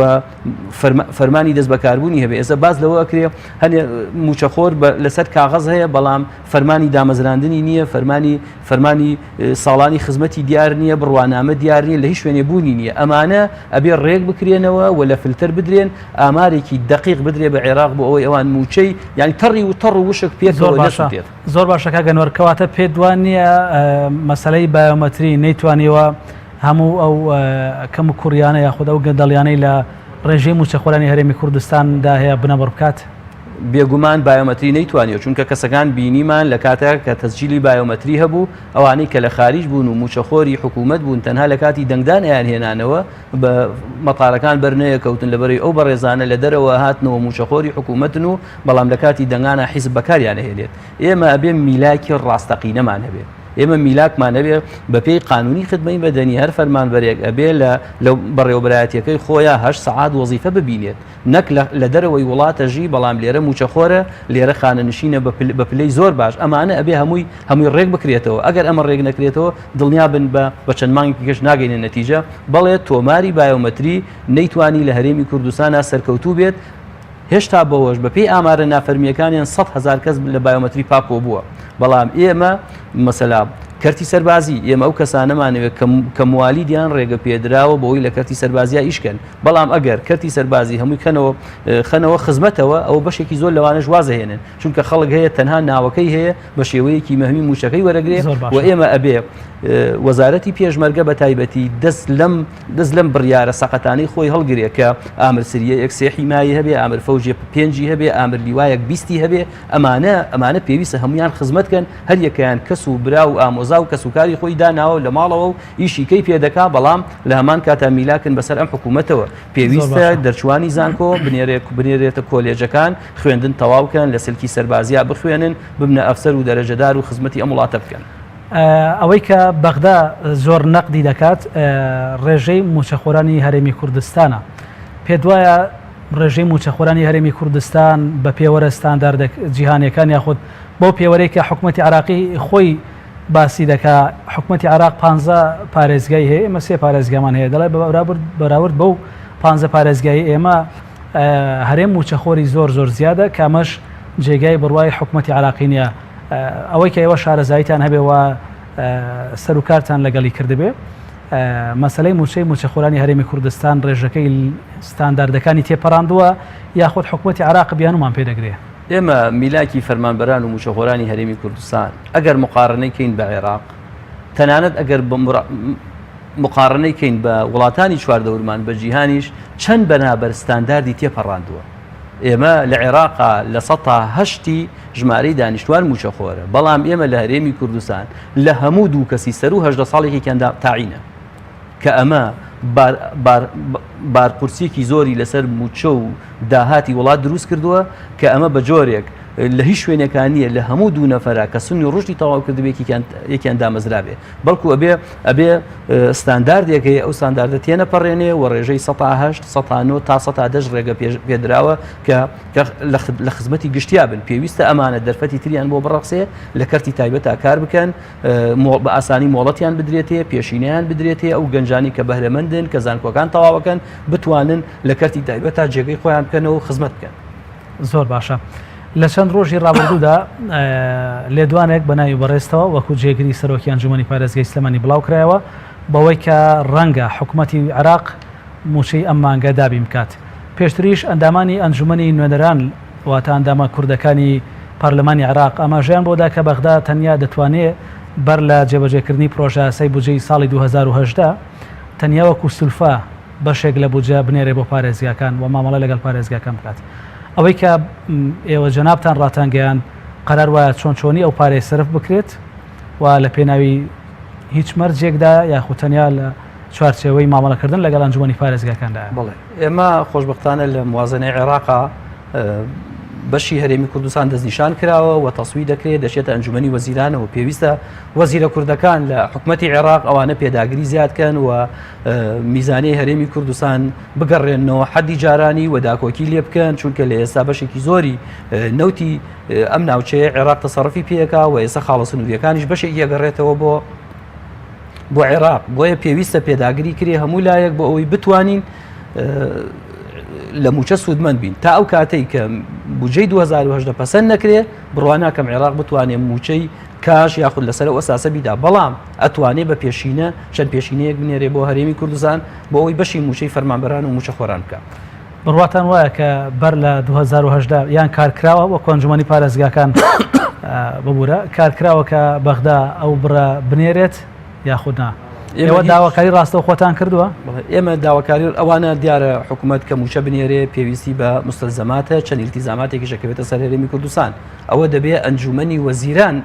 فەرمانی دەست بەکاربوونی هەبێ ئێستا باز لەوە ئەکرێ هەنێ موچەخۆر لەسەر کاغەز هەیە بەڵام فەرمانی دامەزراندنی نییە فەرمانی فەرمانی ساڵانی خزمەتی دیار نییە، بڕوانامە دیار نییە، لە هیچ شوێنێ بوونی نییە. ئەمانە ئەبێ ڕێک بکرێنەوە و لە فلتەر بدرێن، ئامارێکی دەقیق بدرێ بە عێراق بۆ ئەوەی ئەوان مووچەی یانی تەڕی و تەڕ و وشک زۆر پێکەوە باشە نەسووتێت. زۆر باشە کاک ئەنوەر کەواتە پێت وا نییە مەسەلەی بایۆمەتری نەیتوانیوە هەموو ئەو کەم و کوڕیانە یاخود ئەو گەندەڵیانەی لە ڕێژەی مووچەخۆرانی هەرێمی کوردستاندا هەیە بنەبڕ بکات؟ بێگومان بایۆمەتری نەیتوانیوە، چونکە کەسەکان بینیمان لە کاتێک کە تەسجیلی بایۆمەتری هەبوو، ئەوانەی کە لە خاریج بوون و مووچەخۆری حکوومەت بوون تەنها لە کاتی دەنگدان ئەیانهێنانەوە بە مەتارەکان بەر نەیەکەوتن لەبەرەی ئەو بەڕێزانە لە دەرەوە هاتنەوە مووچەخۆری حکوومەتن و بەڵام لە کاتی دەنگانا حیزب بەکاریان ئەهێنێت. ئێمە ئەبێ میلاکی ڕاستەقینەمان هەبێ. ئێمە میلاکمان هەبێ بەپێی قانونی خدمەی مەدەنی هەر فەرمانبەرێک ئەبێ لە لە بەڕێوەبەرایەتیەکەی خۆیا هەشت سەعات وەزیفە ببینێت. نەک لە لە دەرەوەی وڵات ئەژی بەڵام لێرە موچەخۆرە لێرە خانەنشینە بە بە پلەی زۆر باش ئەمانە ئەبێ هەمووی هەمووی ڕێک بکرێتەوە ئەگەر ئەمە ڕێک نەکرێتەوە دڵنیا بن بە بە چەند مانگێکی کەش ناگەینە نەتیجە بەڵێ تۆماری بایۆمەتری نەیتوانی لە هەرێمی کوردستانا سەرکەوتوو بێت هێشتا بەوەش بە پێی ئامارە نافەرمییەکانیان 100,000 کەس لە بایۆمەتری پاکۆ بووە بەڵام ئێمە مەسەلا کەرتی سەربازی ئێمە ئەو کەسانەمانەوێت کە موالیدیان ڕێگە پێدراوە بۆی لە کەرتی سەربازیا ئیشکەن بەڵام ئەگەر کەرتی سەربازی هەمووی کەنەوە خەنەوە خزمەتەوە ئەوە بەشێکی زۆر لەوانەش وازەهێنن چونکە خەڵک هەیە تەنها ناوەکەی هەیە بە شێوەیەکی مەهمی موچەکەی وەرەگرێ و ئێمە ئەبێ وەزارەتی پێشمەرگە بە تایبەتی دەست لەم دەست لەم بڕیارە سەقەتانەی خۆی هەڵگرێ کە ئامر سریەیەک سێ حیمایی هەبێ ئامر فەوجێ پێنجی هەبێ ئامر لیوایەک بیستی هەبێ ئەمانە ئەمانە پێویستە هەمویان خزمەت کەن هەریەکەیان کەس و برا و ئامۆزا و کەسوکاری خۆی داناوە لە ماڵەوە و ئیشی کەی پێ دەکا بەڵام لە هەمان کاتا میلاکن بەسەر ئەم حکوومەتەوە پێویستە دەرچوانی زانکۆ بنێرێ بنێرێتە کۆلێجەکان خوێندن تەواو کەن لە سلکی سەربازیا بخوێنن ببنە ئەفسەر و دەرەجەدار و خزمەتی ئەم وڵاتە بکەن. ئەوەی کە بەغدا زۆر نەقدی دەکات ڕێژەی مووچەخۆرانی هەرێمی کوردستانە. پێت وایە ڕێژەی مووچەخۆرانی هەرێمی کوردستان بە پێوەرە ستانداردە جیهانیەکان یاخود بەو پێوەرەی کە حکومەتی عێراقی خۆی باسی دەکا حکومەتی عێراق پانزە پارێزگای هەیە ئێمە سێ پارێزگامان هەیە دەڵێ بەراورد بەو پانزە پارێزگای ئێمە هەرێم مووچەخۆری زۆر زۆر زیادە کە ئەمەش جێگای بڕوای حکومەتی عێراقی نییە ئەوەی کە ئێوە شارەزاییتان هەبێ و سەرکارتان لەگەڵی کردبێ مەسلەی موچەی موچەخۆرانی هەرێمی کوردستان ڕێژەکەی ستانداردەکانی تێپەڕاندووە یاخود حکوومەتی عراق بیانومان پێدەگرێ ئێمە میلاکی فەرمانبەران و مووچەخۆرانی هەرێمی کوردستان ئەگەر مقارنەی کەین بە عێراق تەنانەت ئەگەر مقارنەی کەین بە وڵاتانی چواردەورمان بە جیهانیش چەند بەنابەر ستانداردی تێپەڕاندووە ئێمە لە عێراقا 8% ژمارەی دانیشتوان مووچەخۆرە بەڵام ئێمە لە هەرێمی کوردستان لە هەموو دوو کەسی سەر و 18 ساڵێکێکیان تاعینە کە ئەمە بارقورسییەکی زۆری لەسەر مووچە و داهاتی وڵات دروست کردووە کە ئەمە بە جۆرێک لە هیچ شوێنێکا نییە لە هەموو دوو نەفەرا کە سنی ڕوشدی تەواو کردبێ یەکێکیان یەکیان دامەزرابێ بەڵکو ئەبێ ئەبێ ستانداردێک هەیە ئەو ستانداردە تێنەپەڕێنێ و ڕێژەی 108 109 تا 110 ڕێگە پێدراوە کە لە خزمەتی گشتیا بن پێویستە ئەمانە دەرفەتی تریان بۆ بڕەخسێ لە کەرتی تایبەتا کار بکەن بە ئاسانی مۆڵەتیان بدرێتێ پێشینەیان بدرێتێ ئەو گەنجانی کە بەهرەمەندن کە زانکۆکان تەواوەکەن بتوانن لە کەرتی تایبەتا جێگەی خۆیان بکەنەوە و خزمەت بکەن. زۆر باشە. لە چەند ڕۆژی ڕابردوودا لێدوانێک بە ناوی بەڕێزتەوە وەکو جێگری سەرۆکی ئەنجومەنی پارێزگای سلێمانی بڵاوکرایەوە بەوەی کە ڕەنگە حکومەتی عێراق مووچەی ئەم مانگە دابین بکات. پێشتریش ئەندامانی ئەنجومەنی نوێنەران واتە ئەندامە کوردەکانی پەرلەمانی عێراق ئاماژەیان بۆ دا کە بەغدا تەنیا دەتوانێ بەر لە جێبەجێکردنی پرۆژەیاسای بودجەی ساڵی 2018 تەنیا وەکو سولفە بەشێک لە بودجە بنێرێ بۆ پارێزگاکان و مامەڵە لەگەڵ پارێزگاکان بکات. ئەوەی کە ئێوە جەنابتان ڕاتانگەیاند قەرار وایە چۆن چۆنی ئەو پارەیە سەرف بکرێت و لە پێناوی هیچ مەرجێکدا یاخود تەنیا لە چوارچێوەی مامەڵەکردن لەگەڵ ئەنجومەنی پارێزگاکاندایە؟ بەڵێ ئێمە خۆشبەختانە لە موازنەی عێراقا بەشی هەرێمی کوردستان دەستنیشان کراوە و تەسوی دەکرێت دەچێتە ئەنجومەنی وەزیرانەوە پێویستە وەزیرە کوردەکان لە حکومەتی عێراق ئەوانە پێداگری زیادکەن و میزانیەی هەرێمی کوردستان بگەڕێننەوە حەدی جارانی و داکۆکی لێ بکەن چونکە لە ئێستا بەشێکی زۆری نەوتی ئەم ناوچەیە عێراق تەسەڕفی پێکا و ئێستا خاڵە سنووریەکانیش بەشێکی ئەگەڕێتەوە بۆ بۆ عێراق بۆیە پێویستە پێداگری کرێ هەموو لایەک بۆ ئەوەی بتوانین لە موچە سوودمەند بین تا ئەو کاتێک کە بجەی 2010 پەسەند نەکرێ بڕواناکەم عێراق بتوانێت موچەی کاش یاخود لەسەر ئەو ئەساسە بیدا، بەڵام ئەتوانێ بە پێشینە چەند پێشینەیەک بنێرێ بۆ هەرێمی کوردستان بۆ ئەوەی بەشی مووچەی فەرمانبەران و مووچەخۆران بکا. بڕواتان وایە کە بەر لە 2018 یان کارکراوە وەکو ئەنجومەنی پارێزگاکان ببورە کارکراوە کە بەغدا ئەو بڕە بنێرێت یاخود نا؟ ئێوە داواکاری ڕاستەوخۆتان کردووە؟ ئێمە داواکاری ئەوانە دیارە حکوومەت کە مووچە بنێرێ پێویستی بە مستەلزەماتە چەند ئیلتیزاماتێکیش ئەکەوێتە سەر هەرێمی کوردستان. ئەوە دەبێ ئەنجومەنی وەزیران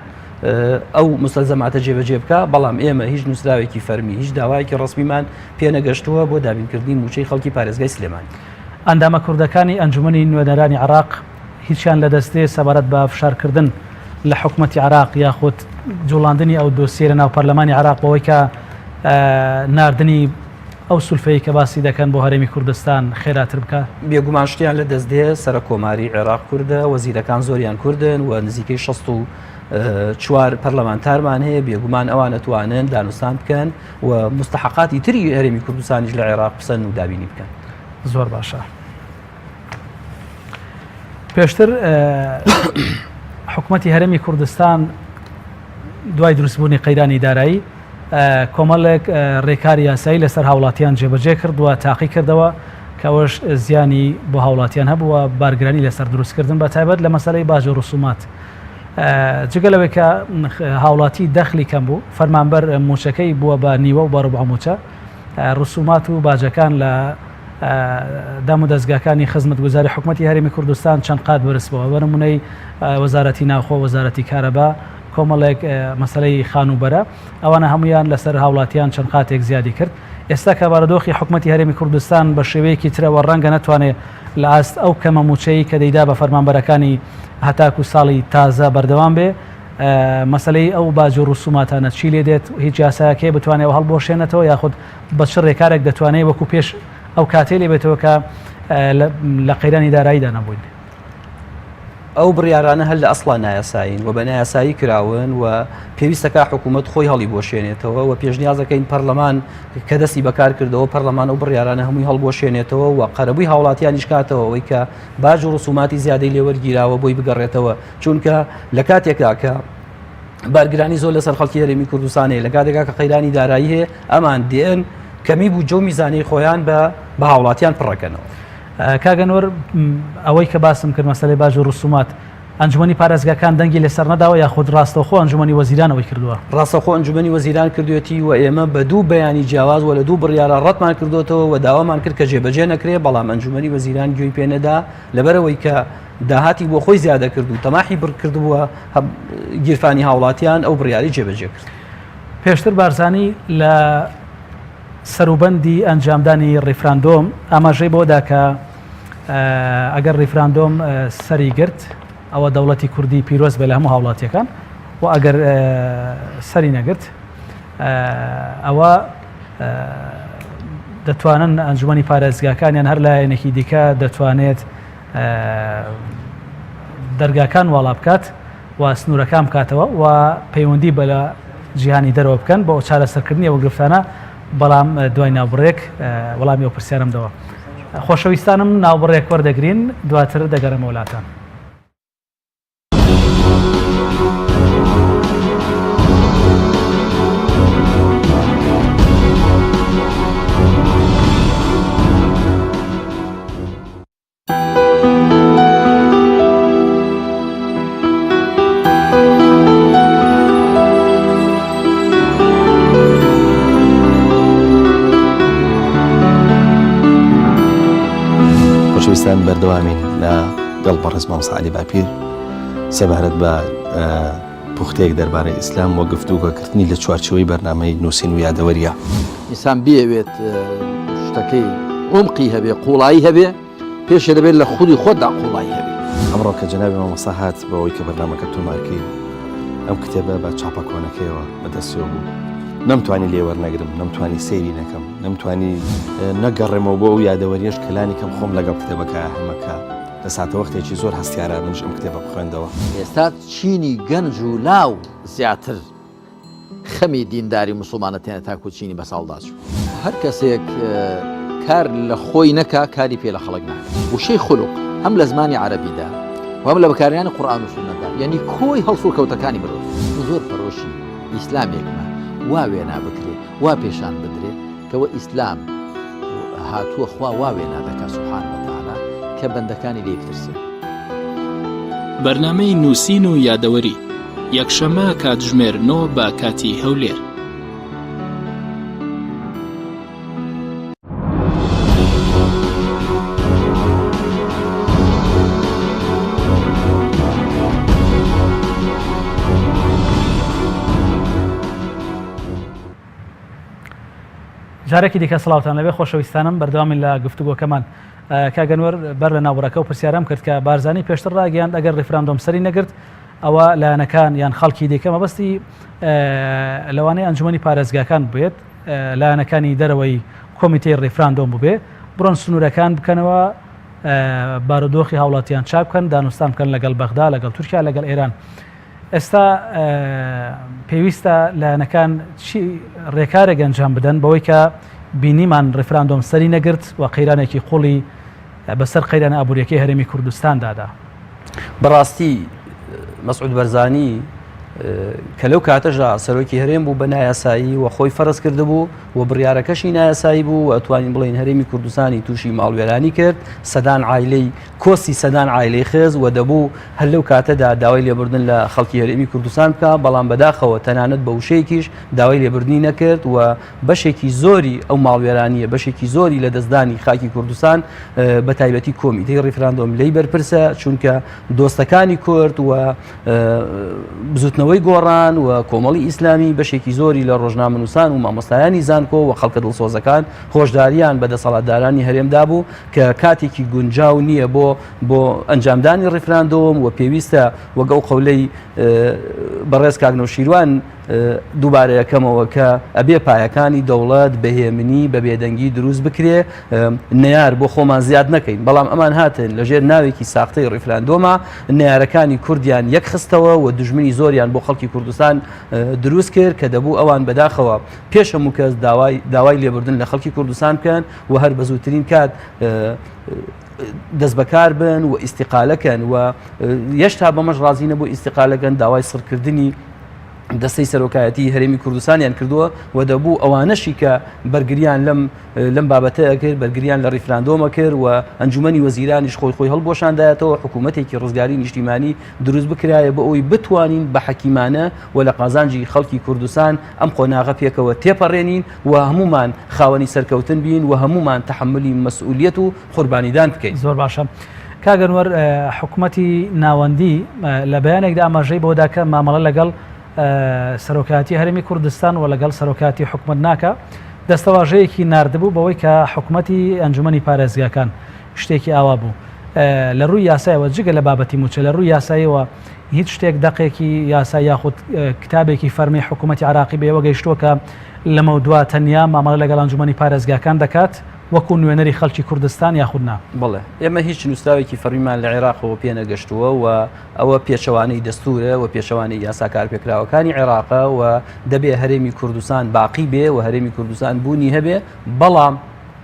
ئەو مستەلزەماتە جێبەجێ بکا، بەڵام ئێمە هیچ نووسراوێکی فەرمی، هیچ داوایەکی ڕەسمیمان پێنەگەشتووە بۆ دابینکردنی مووچەی خەڵکی پارێزگای سلێمانی. ئەندامە کوردەکانی ئەنجومەنی نوێنەرانی عێراق هیچیان لەدەست دێ سەبارەت بە فشارکردن لە حکومەتی عێراق یاخود جوڵاندنی ئەو دۆسیەی لەناو پەرلەمانی عێراق بەوەی کە ناردنی ئەو سولفەی کە باسی دەکەن بۆ هەرێمی کوردستان خێراتر بکات؟ بێگومان شتیان لە دەست دێ، سەرەک کۆماری عێراق کوردە، وەزیرەکان زۆریان کوردن و نزیکەی 64 پەرلەمانتارمان هەیە، بێگومان ئەوان ئەتوانن دانوستان بکەن و مستحقاتی تری هەرێمی کوردستانیش لە عێراق بسەن و دابینی بکەن. زۆر باشە. پێشتر حکومەتی هەرێمی کوردستان دوای دروستبوونی قەیرانی دارایی کۆمەڵێک رێکاری یاسایی لەسەر هاوڵاتیان جێبەجێ کرد و تاقی کردەوە کە ئەوەش زیانی بۆ هاوڵاتیان هەبوو و بارگرانی لەسەر دروستکردن بە تایبەت لە مەسەلەی باج و ڕسومات جگە لەوەی کە هاوڵاتی دەخلی کەم بوو فەرمانبەر موچەکەی بووە بە نیوە و بە ڕبع موچە ڕسومات و باجەکان لە دام و دەزگاکانی خزمەتگوزاری حکومەتی هەرێمی کوردستان چەند قات بەرزبووە بە نمونەی وەزارەتی ناوخۆ وەزارەتی کارەبا کۆمەڵێک مەسەلەی خانووبەرە، ئەوانە هەموویان لەسەر هاوڵاتیان چەند قاتێک زیادی کرد. ئێستا کە بارودۆخی حکومەتی هەرێمی کوردستان بە شێوەیەکی ترەوە ڕەنگە نەتوانێ لە ئاست ئەو کەمە مووچەی کە دەیدا بە فەرمانبەرەکانی هەتاکو ساڵی تازە بەردەوام بێ، مەسەلەی ئەو باج و ڕسوماتانە چی لێ دێت؟ هیچ یاسایەک هەیە بتوانێ ئەوە هەڵبوەشێنێتەوە یاخود بە چ ڕێکارێک دەتوانێ وەکو پێش ئەو کاتەی لێ بێتەوە کە لە قەیرانی داراییدا نەبووین؟ ئەو بڕیارانە هەر لە ئەسڵا نایاسایین و بە نایاسایی کراون و پێویستەکە حکوومەت خۆی هەڵیبوەشێنێتەوە و پێشنیازەکەین پەرلەمان کە دەستی بەکار کردەوە پەرلەمان ئەو بڕیارانە هەمووی هەڵبوەشێنێتەوە و قەرەبووی هاوڵاتیانیش کاتەوە ئەوەی کە باج و ڕسوماتی زیادەی لێوەرگیراوە بۆی بگەڕێتەوە چونکە لە کاتێکدا کە بارگرانی زۆر لەسەر خەڵکی هەرێمی کوردستان هەیە لە کاتێکا کە قەیرانی دارایی هەیە ئەمان دێن کەمی بودجە و میزانەی خۆیان بە بە هاوڵاتیان پڕەکەنەوە. کاک ئەنوەر ئەوەی کە باسم کرد مەسەلەی باج و ڕسومات ئەنجومەنی پارێزگاکان دەنگی لەسەر نەداوە یاخود ڕاستەوخۆ ئەنجومەنی وەزیران ئەوەی کردووە؟ ڕاستەوخۆ ئەنجومەنی وەزیران کردوێتی و ئێمە بە دوو بەیانی جیاواز و لە دوو بڕیارا ڕەتمان کردوێتەوە و داوامان کرد کە جێبەجێ نەکرێ بەڵام ئەنجومەنی وەزیران گوێی پێ نەدا لەبەرئەوەی کە داهاتی بۆ خۆی زیادە کرد و تەماحی بڕ کردبووە گیرفانی هاوڵاتیان ئەو بڕیاری جێبەجێ کرد. پێشتر بارزانی لە سەروبەندی ئەنجامدانی ڕیفراندۆم ئاماژەی بەوەدا کە ئەگەر ڕیفراندۆم سەری گرت. ئەوە دەوڵەتی کوردی پیرۆز بێ لە هەموو هاوڵاتیەکان و ئەگەر سەری نەگرت ئەوە دەتوانن ئەنجومی پارێزگاکان یان هەر لایەنێکی دیکە دەتوانێت دەرگاکان واڵا بکات و سنوورەکان بکاتەوە و پەیوەندی بە لە جیهانی دەرەوە بکەن بۆ چارەسەرکردنی ئەو گرفتانە بەڵام دوای ناوبڕێک وەڵامی ئەو پرسیارم دەوە. خۆشەویستانم ناوبڕێک وەردەگرین دواتر دەگەڕێمەوە لاتان. خۆشەویستان بەردەوامین لە گەڵ بەڕێز مامۆستا عەلی باپیر سەبارەت بە پوختەیەک دەربارەی ئیسلام وە گفتوگۆکردنی لە چوارچێوەی بەرنامەی نووسین و یادەوەریە. ئینسان بیەوێت شتەکەی عومقی هەبێ قوڵایی هەبێ پێشێ دەبێت لە خودی خۆتدا قوڵایی هەبێ. ئەمڕۆ کە جەنابی مامۆستا هات بەوەی کە بەرنامەکە تۆمارکەین ئەم کتێبە بە چاپە کۆنەکەیەوە بەدەستیەوە بوو نەمتوانی لێ وەرنەگرم نەمتوانی سەیری نەکەم نەمتوانی نەگەڕێمەوە بۆ ئەو یادەوەریەش کە لانی کەم خۆم لەگەڵ کتێبەکە هەمەکە لە ساتەوەختێکی زۆر هەستیارە منیش ئەم کتێبە بخوێندەوە. ئێستا چینی گەنج و لاو زیاتر خەمی دینداری موسڵمانە تێنە تاکو چینی بەساڵداچوو. هەر کەسێک کار لە خۆی نەکا کاری پێ لە خەڵک ناکا. وشەی خولوق هەم لە زمانی عەرەبیدا و هەم لە بەکارهێنانی قورئان و سوننەتدا یەنی کۆی هەڵسوکەوتەکانی مرۆڤ. من زۆر پەرۆشی ئیسلامێکمە وا وێنا بکرێ وا پێشان بدرێ کەوە ئیسلام هاتووە خوا وا وێنا دەکا سبحانە وتعالی کە بەندەکانی لێی بترسێن. بەرنامەی نووسین و یادەوەری، یەکشەممە کاتژمێر نۆ بە کاتی هەولێر. جارێکی دیکە سڵاوتان لەبێ خۆشەویستانم بەردەوامین لە گفتوگۆکەمان کاک ئەنوەر بەر لە ناوبڕەکە و پرسیارم کرد کە بارزانی پێشتر ڕاگەیاند ئەگەر ڕیفراندۆم سەری نەگرت ئەوە لایەنەکان یان خەڵکی دیکە مەبەستی لەوانەیە ئەنجومەنی پارێزگاکان بێت لایەنەکانی دەرەوەی کۆمیتەی ڕیفراندۆم ببێ بڕۆن سنوورەکان بکەنەوە بارودۆخی هاوڵاتیان چاک بکەن دانوستان بکەن لەگەڵ بەغدا لەگەڵ تورکیا لەگەڵ ئێران ئێستا پێویستە لایەنەکان چی ڕێکارێک ئەنجام بدەن بەوەی کە بینیمان ڕیفراندۆم سەری نەگرت و قەیرانێکی قوڵی بەسەر قەیرانە ئابووریەکەی هەرێمی کوردستان دادا. بەڕاستی مەسعود بەرزانی کە لەو کاتەشدا سەرۆکی هەرێم بوو بە نایاسایی و خۆی فەرز کردبوو و بڕیارەکەشی نایاسایی بوو و ئەتوانین بڵێین هەرێمی کوردستانی تووشی ماڵوێرانی کرد سەدان عایلەی کۆستی سەدان عایلەی خز و دەبوو هەر لەو کاتەدا داوای لێبوردن لە خەڵکی هەرێمی کوردستان بکا، بەڵام بەداخەوە تەنانەت بە وشەیەکیش داوای لێبوردنی نەکرد و بەشێکی زۆری ئەو ماڵوێرانییە، بەشێکی زۆری لەدەستدانی خاکی کوردستان بە تایبەتی کۆمیتەی ڕیفراندۆم لێی بەرپرسە، چونکە دۆستەکانی کورد و بزوتنەوەی گۆڕان و کۆمەڵی ئیسلامی بەشێکی زۆری لە ڕۆژنامەنووسان و مامۆستایانی زانکۆ و خەڵکە دڵسۆزەکان هۆشداریان بە دەسەڵاتدارانی هەرێم دابوو کە کاتێکی گونجاو نییە بۆ بۆ ئەنجامدانی ڕیفراندۆم و پێویستە وەک ئەو قەولەی بەڕێز کاک نەوشیروان دووبارە یەکەمەوە کە ئەبێ پایەکانی دەوڵەت بە هێمنی بە بێدەنگی دروست بکرێ نەیار بۆ خۆمان زیاد نەکەین بەڵام ئەمان هاتن لەژێر ناوێکی ساختەی ڕیفراندۆما نەیارەکانی کوردیان یەکخستەوە و دژمنی زۆریان بۆ خەڵکی کوردستان دروست کرد کە دەبوو ئەوان بەداخەوە پێش هەموو کەس داوای داوای لێبوردن لە خەڵکی کوردستان بکەن و هەر بە زووترین کات دەستبەکار بن و ئیسیقالەکەن و یەشتا بەمەش ڕازی نەبوو ئیسیقالەکەن داوای سڕکردنی دەستەی سەرۆکایەتی هەرێمی کوردستانیان کردووە و دەبوو ئەوانەشی کە بەرگریان لەم لەم بابەتە کرد بەرگریان لە ڕیفراندۆمە کرد و ئەنجومەنی وەزیرانیش خۆی خۆی هەڵبوەشاندایەتەوە حکوومەتێکی ڕزگاری نیشتیمانی دروست بکرایە بۆ ئەوی بتوانین بە حەکیمانە و لە قازانجی خەڵکی کوردستان ئەم قۆناغە پێکەوە تێپەڕێنین و هەموومان خاوەنی سەرکەوتن بین و هەموومان تەحەمولی مەسئولیەت و قوربانیدان بکەین. زۆر باشە کاک ئەنوەر حکومەتی ناوەندی لە بەیانێکدا ئاماژەی بەوەدا کە مامەڵە لەگەڵ سەرۆکایەتی هەرێمی کوردستان و لەگەڵ سەرۆکایەتی حکومەت ناکا دەستەواژەیەکی ناردبوو بەوەی کە حکومەتی ئەنجومەنی پارێزگاکان شتێکی ئاوا بوو. لە ڕووی یاسایەوە جگە لە بابەتی مووچە لە ڕووی یاساییەوە هیچ شتێک دەقێکی یاسا یاخود کتابێکی فەرمی حکوومەتی عراقی بەوە گەیشتووە کە لەمەودوا تەنیا مامەڵە لەگەڵ ئەنجومەنی پارێزگاکان دەکات وەکو نوێنەری خەڵکی کوردستان یاخود نا؟ بەڵێ ئێمە هیچ نووسراوێکی فەرمیمان لە عێراقەوە پێ نەگەشتووە و ئەوە پێچەوانەی دەستورە و پێچەوانەی یاسا کارپێکراوەکانی عێراقە و دەبێ هەرێمی کوردستان باقی بێ و هەرێمی کوردستان بوونی هەبێ بەڵام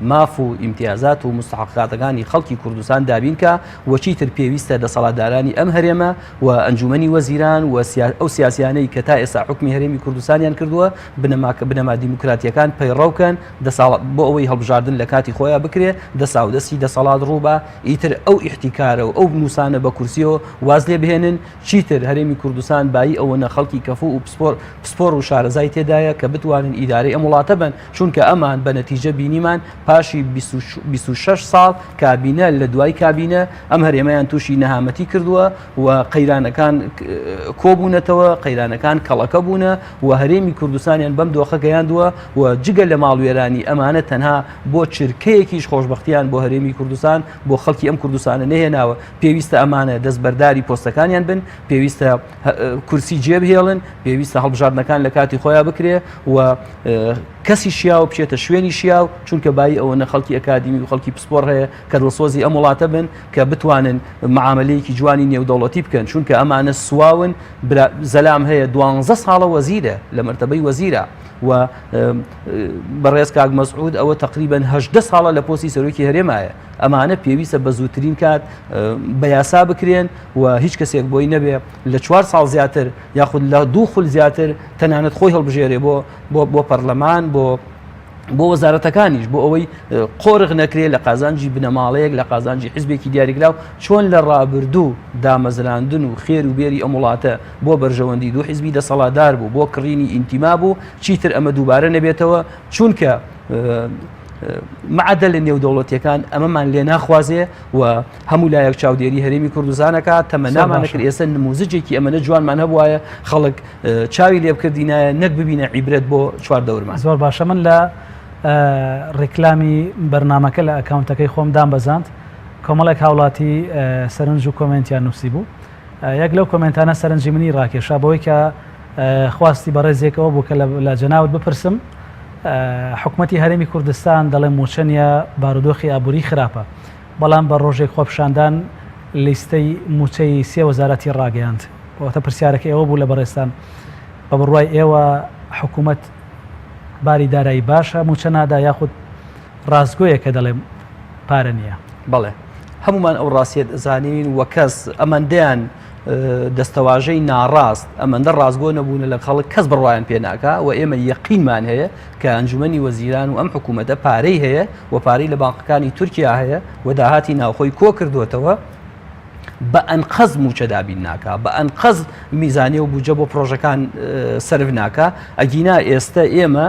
ماف و ئیمتیازات و موستەحەقاتەکانی خەڵکی کوردستان دابین کا و چیتر پێویستە دەسەڵاتدارانی ئەم هەرێمە و ئەنجومەنی وەزیران و ئەو سیاسیانەی کە تا ئێستا حوکمی هەرێمی کوردستانیان کردووە بنەماکە بنەما دیموکراتیەکان پەیڕەو کەن دەساڵ بۆ ئەوەی هەڵبژاردن لە کاتی خۆیان بکرێ دەساودەستی دەسەڵات ڕووبا ئیتر ئەو ئیحتیکارە و ئەو نووسانە بە کورسیەوە واز لێ بهێنن چیتر هەرێمی کوردستان بایی ئەوەنە خەڵکی کەفوو و پسپۆر پسپۆر و شارەزای تێدایە کە بتوانن ئیدارەی ئەم وڵاتە بن چونکە ئەمان بە نەتیجە بینیمان پاشی 26 ساڵ کابینە لە دوای کابینە ئەم هەرێمەیان تووشی نەهامەتی کردووە و قەیرانەکان کۆبوونەتەوە قەیرانەکان کەڵەکە بوونە و هەرێمی کوردستانیان بەم دۆخە گەیاندووە و جگە لە ماڵوێرانی ئەمانە تەنها بۆ چرکەیەکیش خۆشببختیان بۆ هەرێمی کوردستان بۆ خەڵکی ئەم کوردستانە نەهێناوە پێویستە ئەمانە دەستبەرداری پۆستەکانیان بن پێویستە کورسی جێبهێڵن پێویستە هەڵبژاردنەکان لە کاتی خۆیان بکرێ و کەسی شیاو بچێتە شوێنی شیاو چونکە بایی ئەوەنە خەڵکی ئەکادیمی و خەڵکی پسپۆر هەیە کە دڵسۆزی ئەم وڵاتە بن کە بتوانن معاملەیەکی جوانی نێودەوڵەتی بکەن چونکە ئەمانە سواون زەلام هەیە دوانزە ساڵە وەزیرە لە مەرتەبەی وەزیرە و بەڕێز کاک مەسعود ئەوە تقریبان هەدە ساڵە لە پۆستی سەرۆکی هەرێمایە ئەمانە پێویستە بە زووترین کات بە یاسا بکرێن و هیچ کەسێک بۆی نەبێ لە چوار ساڵ زیاتر یاخود لە دوو خول زیاتر تەنانەت خۆی هەڵبژێرێ بۆ بۆ بۆ پەرلەمان بۆ بۆ وەزارەتەکانیش بۆ ئەوەی قۆرغ نەکرێت لە قازانجی بنەماڵەیەک لە قازانجی حزبێکی دیاریکراو چۆن لە ڕابردوو دامەزراندن و خێر و بێری ئەم وڵاتە بۆ بەرژەوەندی دوو حزبی دەسەڵاتدار بوو بۆ کڕینی ئینتیما بوو چیتر ئەمە دووبارە نەبێتەوە چونکە معادلە نێودەوڵەتیەکان ئەمەمان لێ ناخوازێ و هەموو لایەک چاودێری هەرێمی کوردستانەکە تەمەنامان نەکرد ئێستا نموزجێکی ئەمەنە جوانمان هەبواە خەڵک چاوی لێ بکردینایە نەک ببینە عیبرەت بۆ چوار دەورمان. زۆر باشە من لە ڕیکلامی بەرنامەکە لە ئەکاونتەکەی خۆم دامبەزاند کۆمەڵێک هاوڵاتی سەرنج و کۆمێنتیان نووسی بوو یەک لەو کۆمێنتانە سەرنجی منی ڕاکێشا بەوەی کە خواستی بەڕێزێک ئەوە بوو کە لە جەناوت بپرسم حکومەتی هەرێمی کوردستان دەڵێ مووچە نییە بارودۆخی ئابووری خراپە بەڵام بە ڕۆژێک خۆپیشاندان لیستەی مووچەی سێ وەزارەتی ڕاگەیاند واتە پرسیارەکە ئێوە بوو لە بەڕێزتان بە بڕوای ئێوە حکوومەت باری دارایی باشە مووچە نادا یاخود ڕاستگۆیە کە دەڵێ پارە نییە؟ بەڵێ هەمومان ئەو ڕاستیە دەزانین و کەس ئەمەندەیان دەستەواژەی ناڕاست ئەمەندە ڕاستگۆ نەبوونە لە خەڵک کەس بڕوایان پێ ناکا و ئێمە یەقینمان هەیە کە ئەنجومەنی وەزیران و ئەم حکوومەتە پارەی هەیە و پارەی لە بانقەکانی تورکیا هەیە و داهاتی ناوخۆی کۆ کردووەتەوە بە ئەنقەز موچە دابین ناکا بە ئەنقەز میزانیە و بودجە بۆ پرۆژەکان سەرف ناکا ئەگینا ئێستا ئێمە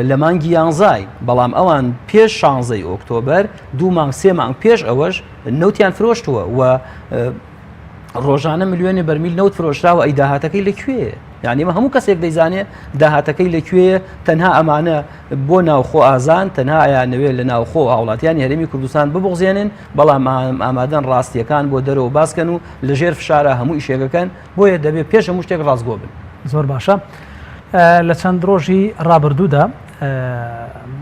لە مانگی یانزای بەڵام ئەوان پێش شانزەی ئۆکتۆبەر دوو مانگ سێ مانگ پێش ئەوەش نەوتیان فرۆشتووە و ڕۆژانە ملیۆنێ بەرمیل نەوت فرۆشراوە ئەی داهاتەکەی لەکوێ یعنی ئەمە هەموو کەسێک دەیزانێ داهاتەکەی لەکوێ تەنها ئەمانە بۆ ناوخۆ ئازان تەنها ئەیانەوێت لە ناوخۆ هاوڵاتیانی هەرێمی کوردستان ببغزێنن بەڵام ئامادەن ڕاستیەکان بۆ دەرەوە باسکەن و لەژێر فشارە هەموو ئیشێکەکەن بۆیە دەبێت پێش هەموو شتێک ڕاستگۆ بن. زۆر باشە لە چەند ڕۆژی ڕابردوودا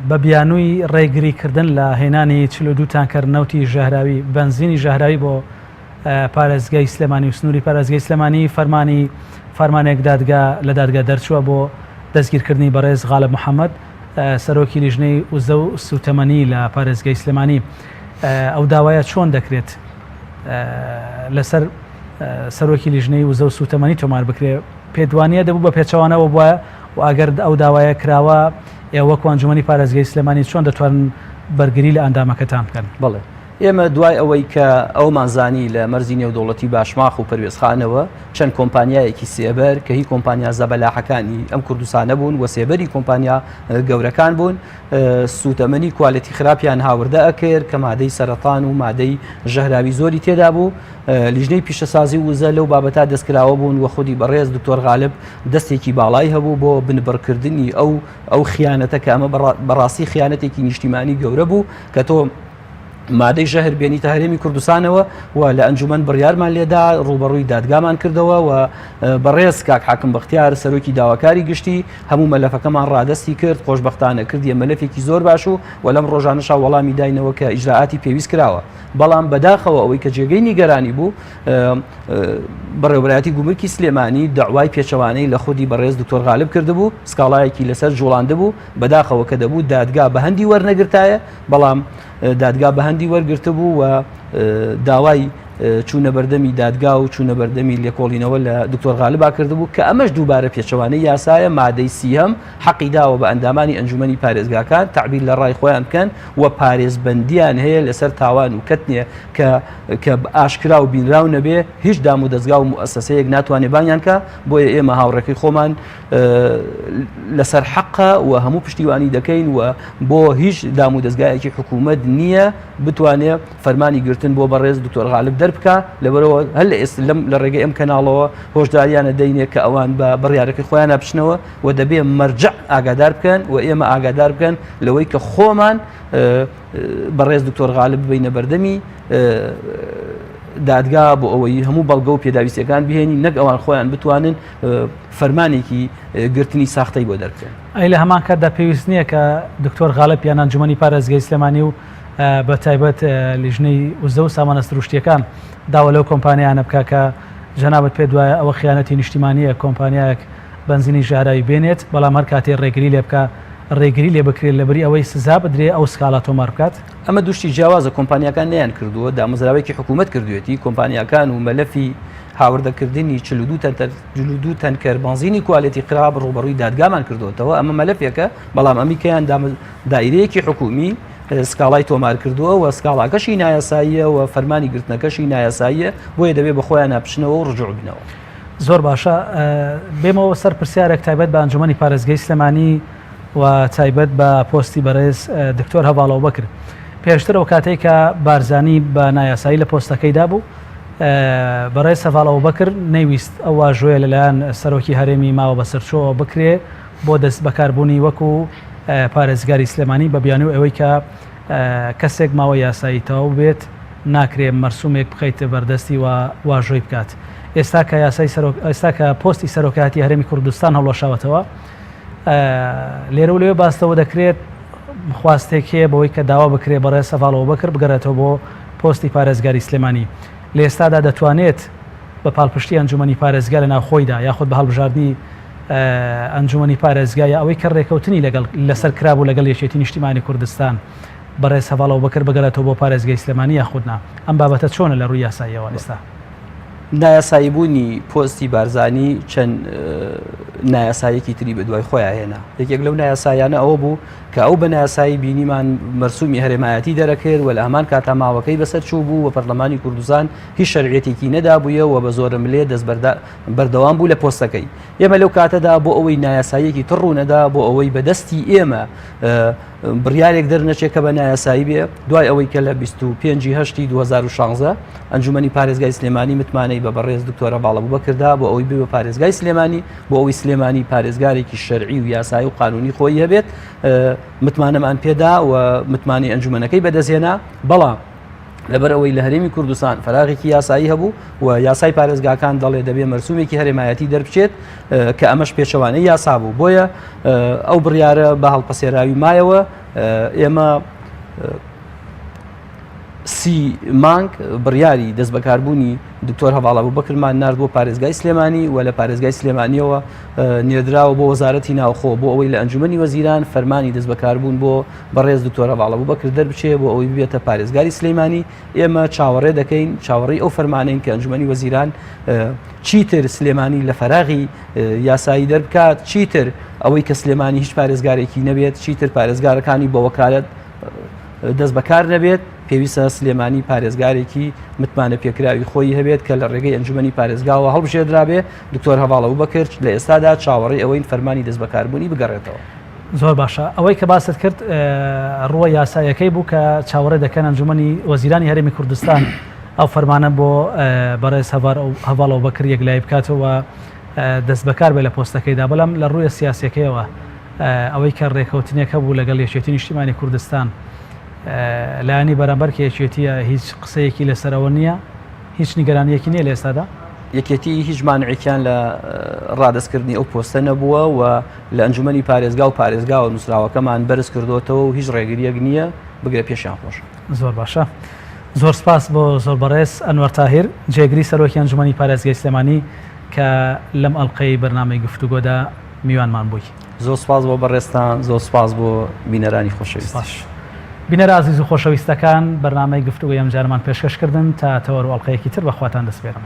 بە بیانووی ڕێگری کردن لە هێنانی 42 تانکەر نەوتی ژەهراوی بەنزینی ژەهراوی بۆ پارێزگای سلێمانی و سنووری پارێزگای سلێمانی فەرمانی فەرمانێک دادگا لە دادگا دەرچووە بۆ دەستگیرکردنی بەڕێز غالب محەممەد سەرۆکی لیژنەی وزە و سوتەمەنی لە پارێزگای سلێمانی ئەو داوایە چۆن دەکرێت لەسەر سەرۆکی لیژنەی وزە و سوتەمەنی تۆمار بکرێت پێدوانیە دەبوو بە پێچەوانەوە بوایە و ئەگەر ئەو داوایە کراوە ئێوە وەکو ئەنجومەنی پارێزگای سلێمانی چۆن دەتوانن بەرگری لە ئەندامەکەتان بکەن؟ بەڵێ ئێمە دوای ئەوەی کە ئەومان زانی لە مەرزی نێودەوڵەتی باشماخ و پەروێزخانەوە چەند کۆمپانیایەکی سێبەر کە هی کۆمپانیا زەبەلاحەکانی ئەم کوردستانە بوون و سێبەری کۆمپانیا گەورەکان بوون سووتەمەنی کوالێتی خراپیان هاوردە ئەکرد کە مادەی سەرەتان و مادەی ژەهراوی زۆری تێدا بوو لیژنەی پیشەسازی و وزە لەو بابەتە دەستکراوە بوون و خودی بەڕێز دکتۆر غالب دەستێکی باڵای هەبوو بۆ بنبڕکردنی ئەو ئەو خیانەتە کە ئەمە بەڕاستی خیانەتێکی نیشتیمانی گەورە بوو کە تۆ. مادەی ژەهر بێنیتە هەرێمی کوردستانەوە و لە ئەنجومەن بڕیارمان لێدا ڕووبەڕووی دادگامان کردەوە و بەڕێز کاک حاکم بەختیار سەرۆکی داواکاری گشتی هەموو مەلەفەکەمان ڕادەستی کرد خۆشبەختانە کردیە مەلەفێکی زۆر باش و و لەم ڕۆژانەشا وەڵامی داینەوە کە ئیجرائاتی پێویست کراوە بەڵام بەداخەوە ئەوەی کە جێگەی نیگەرانی بوو بەڕێوەبەرایەتی گومرکی سلێمانی داوای پێچەوانەی لە خودی بەڕێز دکتۆر غالب کردبوو سکاڵایەکی لەسەر جوڵاندبوو بەداخەوە کە دەبوو دادگا بە هەندی وەرنەگرتایە بەڵام دادگا بە هەندی وەرگرتبوو و داوای چوونە بەردەمی دادگا و چوونە بەردەمی لێکۆڵینەوە لە دکتۆر غالبا کردبوو کە ئەمەش دووبارە پێچەوانەی یاسایە مادەی سیهەم حەقی داوە بە ئەندامانی ئەنجومەنی پارێزگاکان تەعبیر لە ڕای خۆیان بکەن و پارێزبەندیان هەیە لەسەر تاوان و کەتنێ کە کە ئاشکرا و بینراو نەبێ هیچ دام و دەزگا و موئەسەسەیەک ناتوانێ بانگیان کا بۆیە ئێمە هاوڕێکەی خۆمان لەسەر حەقە و هەموو پشتیوانی دەکەین و بۆ هیچ دام و دەزگایەکی حکوومەت نییە بتوانێ فەرمانی گرتن بۆ بەڕێز دکتۆر غالب دەربکا لەبەرەوە هەر لە ئێست لەم لە ڕێگەی ئەم کەناڵەوە هۆشداریانە دەینێ کە ئەوان بە بڕیارەکەی خۆیانە بچنەوە و دەبێ مەرجع ئاگادار بکەن و ئێمە ئاگادار بکەن لەوەی کە خۆمان بەڕێز دکتۆر غالب ببینە بەردەمی دادگا بۆ ئەوەی هەموو بەڵگە و پێداویستەکان بهێنی نەک ئەوان خۆیان بتوانن فەرمانێکی گرتنی ساختەی بۆ دەربکەن. ئەی لە هەمان کاتدا پێویست نییە کە دکتۆر غالب یان ئەنجومەنی پارێزگای سلێمانی و بە تایبەت لیژنەی وزە و سامانە سروشتییەکان داوا لەو کۆمپانیایانە بکا کە جەنابت پێت وایە ئەوە خیانەتی نیشتیمانییە کۆمپانیایەک بەنزینی ژەهراوی بێنێت بەڵام هەر کاتێ ڕێگری لێ بکا ڕێگری لێ بکرێت لەبری ئەوەی سزا بدرێ ئەو سکاڵا تۆمار بکات؟ ئەمە دوو شتی جیاوازە کۆمپانیاکان نەیان کردووە دامەزراوەیەکی حکوومەت کردوێتی کۆمپانیاکان و مەلەفی هاوردەکردنی 42 تەنتەر 42 تەنکەر بەنزینی کوالێتی خراپ ڕووبەڕووی دادگامان کردووەتەوە ئەمە مەلەفێکە بەڵام ئەمیکەیان دایرەیەکی حکومی سکاڵای تۆمار کردووە و سکاڵاکەشی نایاساییە و فەرمانی گرتنەکەشی نایاساییە بۆیە دەبێ بە خۆیان بچنەوە و ڕجوع بنەوە. زۆر باشە بێمەوە سەر پرسیارێک تایبەت بە ئەنجومەنی پارێزگەی سلێمانی و تایبەت بە پۆستی بەڕێز دکتۆر هەڤاڵ ئەوبەکر پێشتر ئەو کاتێک کە بارزانی بە نایاسایی لە پۆستەکەیدا بوو بەڕێز هەڤاڵ ئەبوبەکر نەیویست ئەو واژۆیە لەلایەن سەرۆکی هەرێمی ماوە بەسەرچووەوە بکرێ بۆ دەست بەکاربوونی وەکو پارێزگاری سلێمانی بە بیانوو ئەوەی کە کەسێک ماوە یاسایی تەواو بێت ناکرێ مەرسومێک بخەیتە بەردەستی و واژۆی بکات ئێستا کە یاسای سەرۆک ئێستا کە پۆستی سەرۆکایەتی هەرێمی کوردستان هەڵوەشاوەتەوە لێرە و لەوێ باس لەوە دەکرێت خواستێک هەیە بەوەی کە داوا بکرێ بەڕێز هەڤاڵ ئەبوبەکر بگەڕێتەوە بۆ پۆستی پارێزگاری سلێمانی لە ئێستادا دەتوانێت بە پاڵپشتی ئەنجومەنی پارێزگا لە ناوخۆیدا یاخود بە هەڵبژاردنی ئەنجومەنی پارێزگا یا ئەوەی کە ڕێکەوتنی لەگەڵ لەسەر کرابوو لەگەڵ یەکێتی نیشتیمانی کوردستان بەڕێز هەڤاڵ ئەبوبەکر بگەڕێتەوە بۆ پارێزگای سلێمانی یاخود نا ئەم بابەتە چۆنە لە ڕووی یاساییەوە ئێستا؟ نایاساییبوونی پۆستی بارزانی چەند نایاساییەکی تری بەدوای خۆیان هێنا یەکێک لەو نایاسایانە ئەوە بوو کە ئەو بە نایاسایی بینیمان مەرسومی هەرێمایەتی دەرەکرد و لە هەمان کاتا ماوەکەی بەسەر چوو بوو و پەرلەمانی کوردستان هیچ شەرعیەتێکی نەدابوویە و بە زۆرە ملێ دەست بەردەوام بوو لە پۆستەکەی ئێمە لەو کاتەدا بۆ ئەوەی نایاساییەکی تر ڕوونەدا بۆ ئەوەی بەدەستی ئێمە بڕیارێک دەرنەچێت کە بە نایاسایی بێ دوای ئەوەی کە لە 25 هەشتی 2016 ئەنجومەنی پارێزگای سلێمانی متمانەی بە بەڕێز دکتۆر هەڤاڵ ئەبوبەکر دا بۆ ئەوەی بێ بە پارێزگای سلێمانی بۆ ئەوەی سلێمانی پارێزگارێکی شەرعی و یاسایی و قانونی خۆی هەبێت متمانەمان پێدا و متمانەی ئەنجومەنەکەی بەدەستهێنا بەڵام لەبەر ئەوەی لە هەرێمی کوردستان فراغێکی یاسایی هەبوو و یاسای پارێزگاکان دەڵێ دەبێ مەرسومێکی هەرێمایەتی دەربچێت کە ئەمەش پێچەوانەی یاسا بوو بۆیە ئەو بڕیارە بە هەڵپەسێراوی مایەوە ئێمە سی مانگ بڕیاری دەستبەکاربوونی دکتۆر هەڤاڵ ئەبوبەکرمان نارد بۆ پارێزگای سلێمانی و لە پارێزگای سلێمانیەوە نێردراوە بۆ وەزارەتی ناوخۆ بۆ ئەوەی لە ئەنجومەنی وەزیران فەرمانی دەستبەکاربوون بۆ بەڕێز دکتۆر هەڤاڵ ئەبوبەکر دەربچێ بۆ ئەوەی ببێتە پارێزگاری سلێمانی ئێمە چاوەڕێ دەکەین چاوەڕێی ئەو فەرمانەین کە ئەنجومەنی وەزیران چیتر سلێمانی لە فەراغی یاسایی دەربکات چیتر ئەوەی کە سلێمانی هیچ پارێزگارێکی نەبێت چیتر پارێزگارەکانی بە وەکالەت دەست بەکار نەبێت، پێویستە سلێمانی پارێزگارێکی متمانە پێکراوی خۆی هەبێت کە لە ڕێگەی ئەنجومەنی پارێزگاوە هەڵبژێردرابێ، دکتۆر هەڤاڵ ئەبوبەکر لە ئێستادا چاوەڕێی ئەوەین فەرمانی دەستبەکاربوونی بگەڕێتەوە. زۆر باشە ئەوەی کە باست کرد ڕووە یاسایەکەی بوو کە چاوەڕێ دەکەن ئەنجومەنی وەزیرانی هەرێمی کوردستان ئەو فەرمانە بۆ بەڕێز هەڤاڵ ئەبوبەکر یەکلایی بکاتەوە دەستبەکار بێ لە پۆستەکەیدا بەڵام لە ڕوویە سیاسیەکەیەوە ئەوەی کە ڕێکەوتنێک هەبوو لەگەڵ یەکێتی نیشتیمانی کوردستان. لایەنی بەرامبەر کە یەکێتیە هیچ قسەیەکی لەسەرەوە نییە هیچ نیگەرانیەکی نییە لە ئێستادا؟ یەکێتی هیچ مانعێکیان لە ڕادەستکردنی ئەو پۆستە نەبووە و لە ئەنجومەنی پارێزگا و پارێزگاوە نووسراوەکەمان بەرز کردووەتەوە و هیچ ڕێگرییەک نییە، بگرە پێشیان خۆشە. زۆر باشە. زۆر سپاس بۆ زۆر بەڕێز ئەنوەر تاهیر، جێگری سەرۆکی ئەنجومەنی پارێزگای سلێمانی کە لەم ئەڵقەی بەرنامەی گفتوگۆدا میوانمان بووی. زۆر سپاس بۆ بەڕێزتان، زۆر سپاس بۆ بینەرانی خۆشەویستیش. بینەرە ئازیز و خۆشەویستەکان، بەرنامەی گفتوگۆی ئەمجارەمان پێشکەش کردن، تا تەوەر و ئەڵقەیەکی تر بە خواتان دەسپێرم.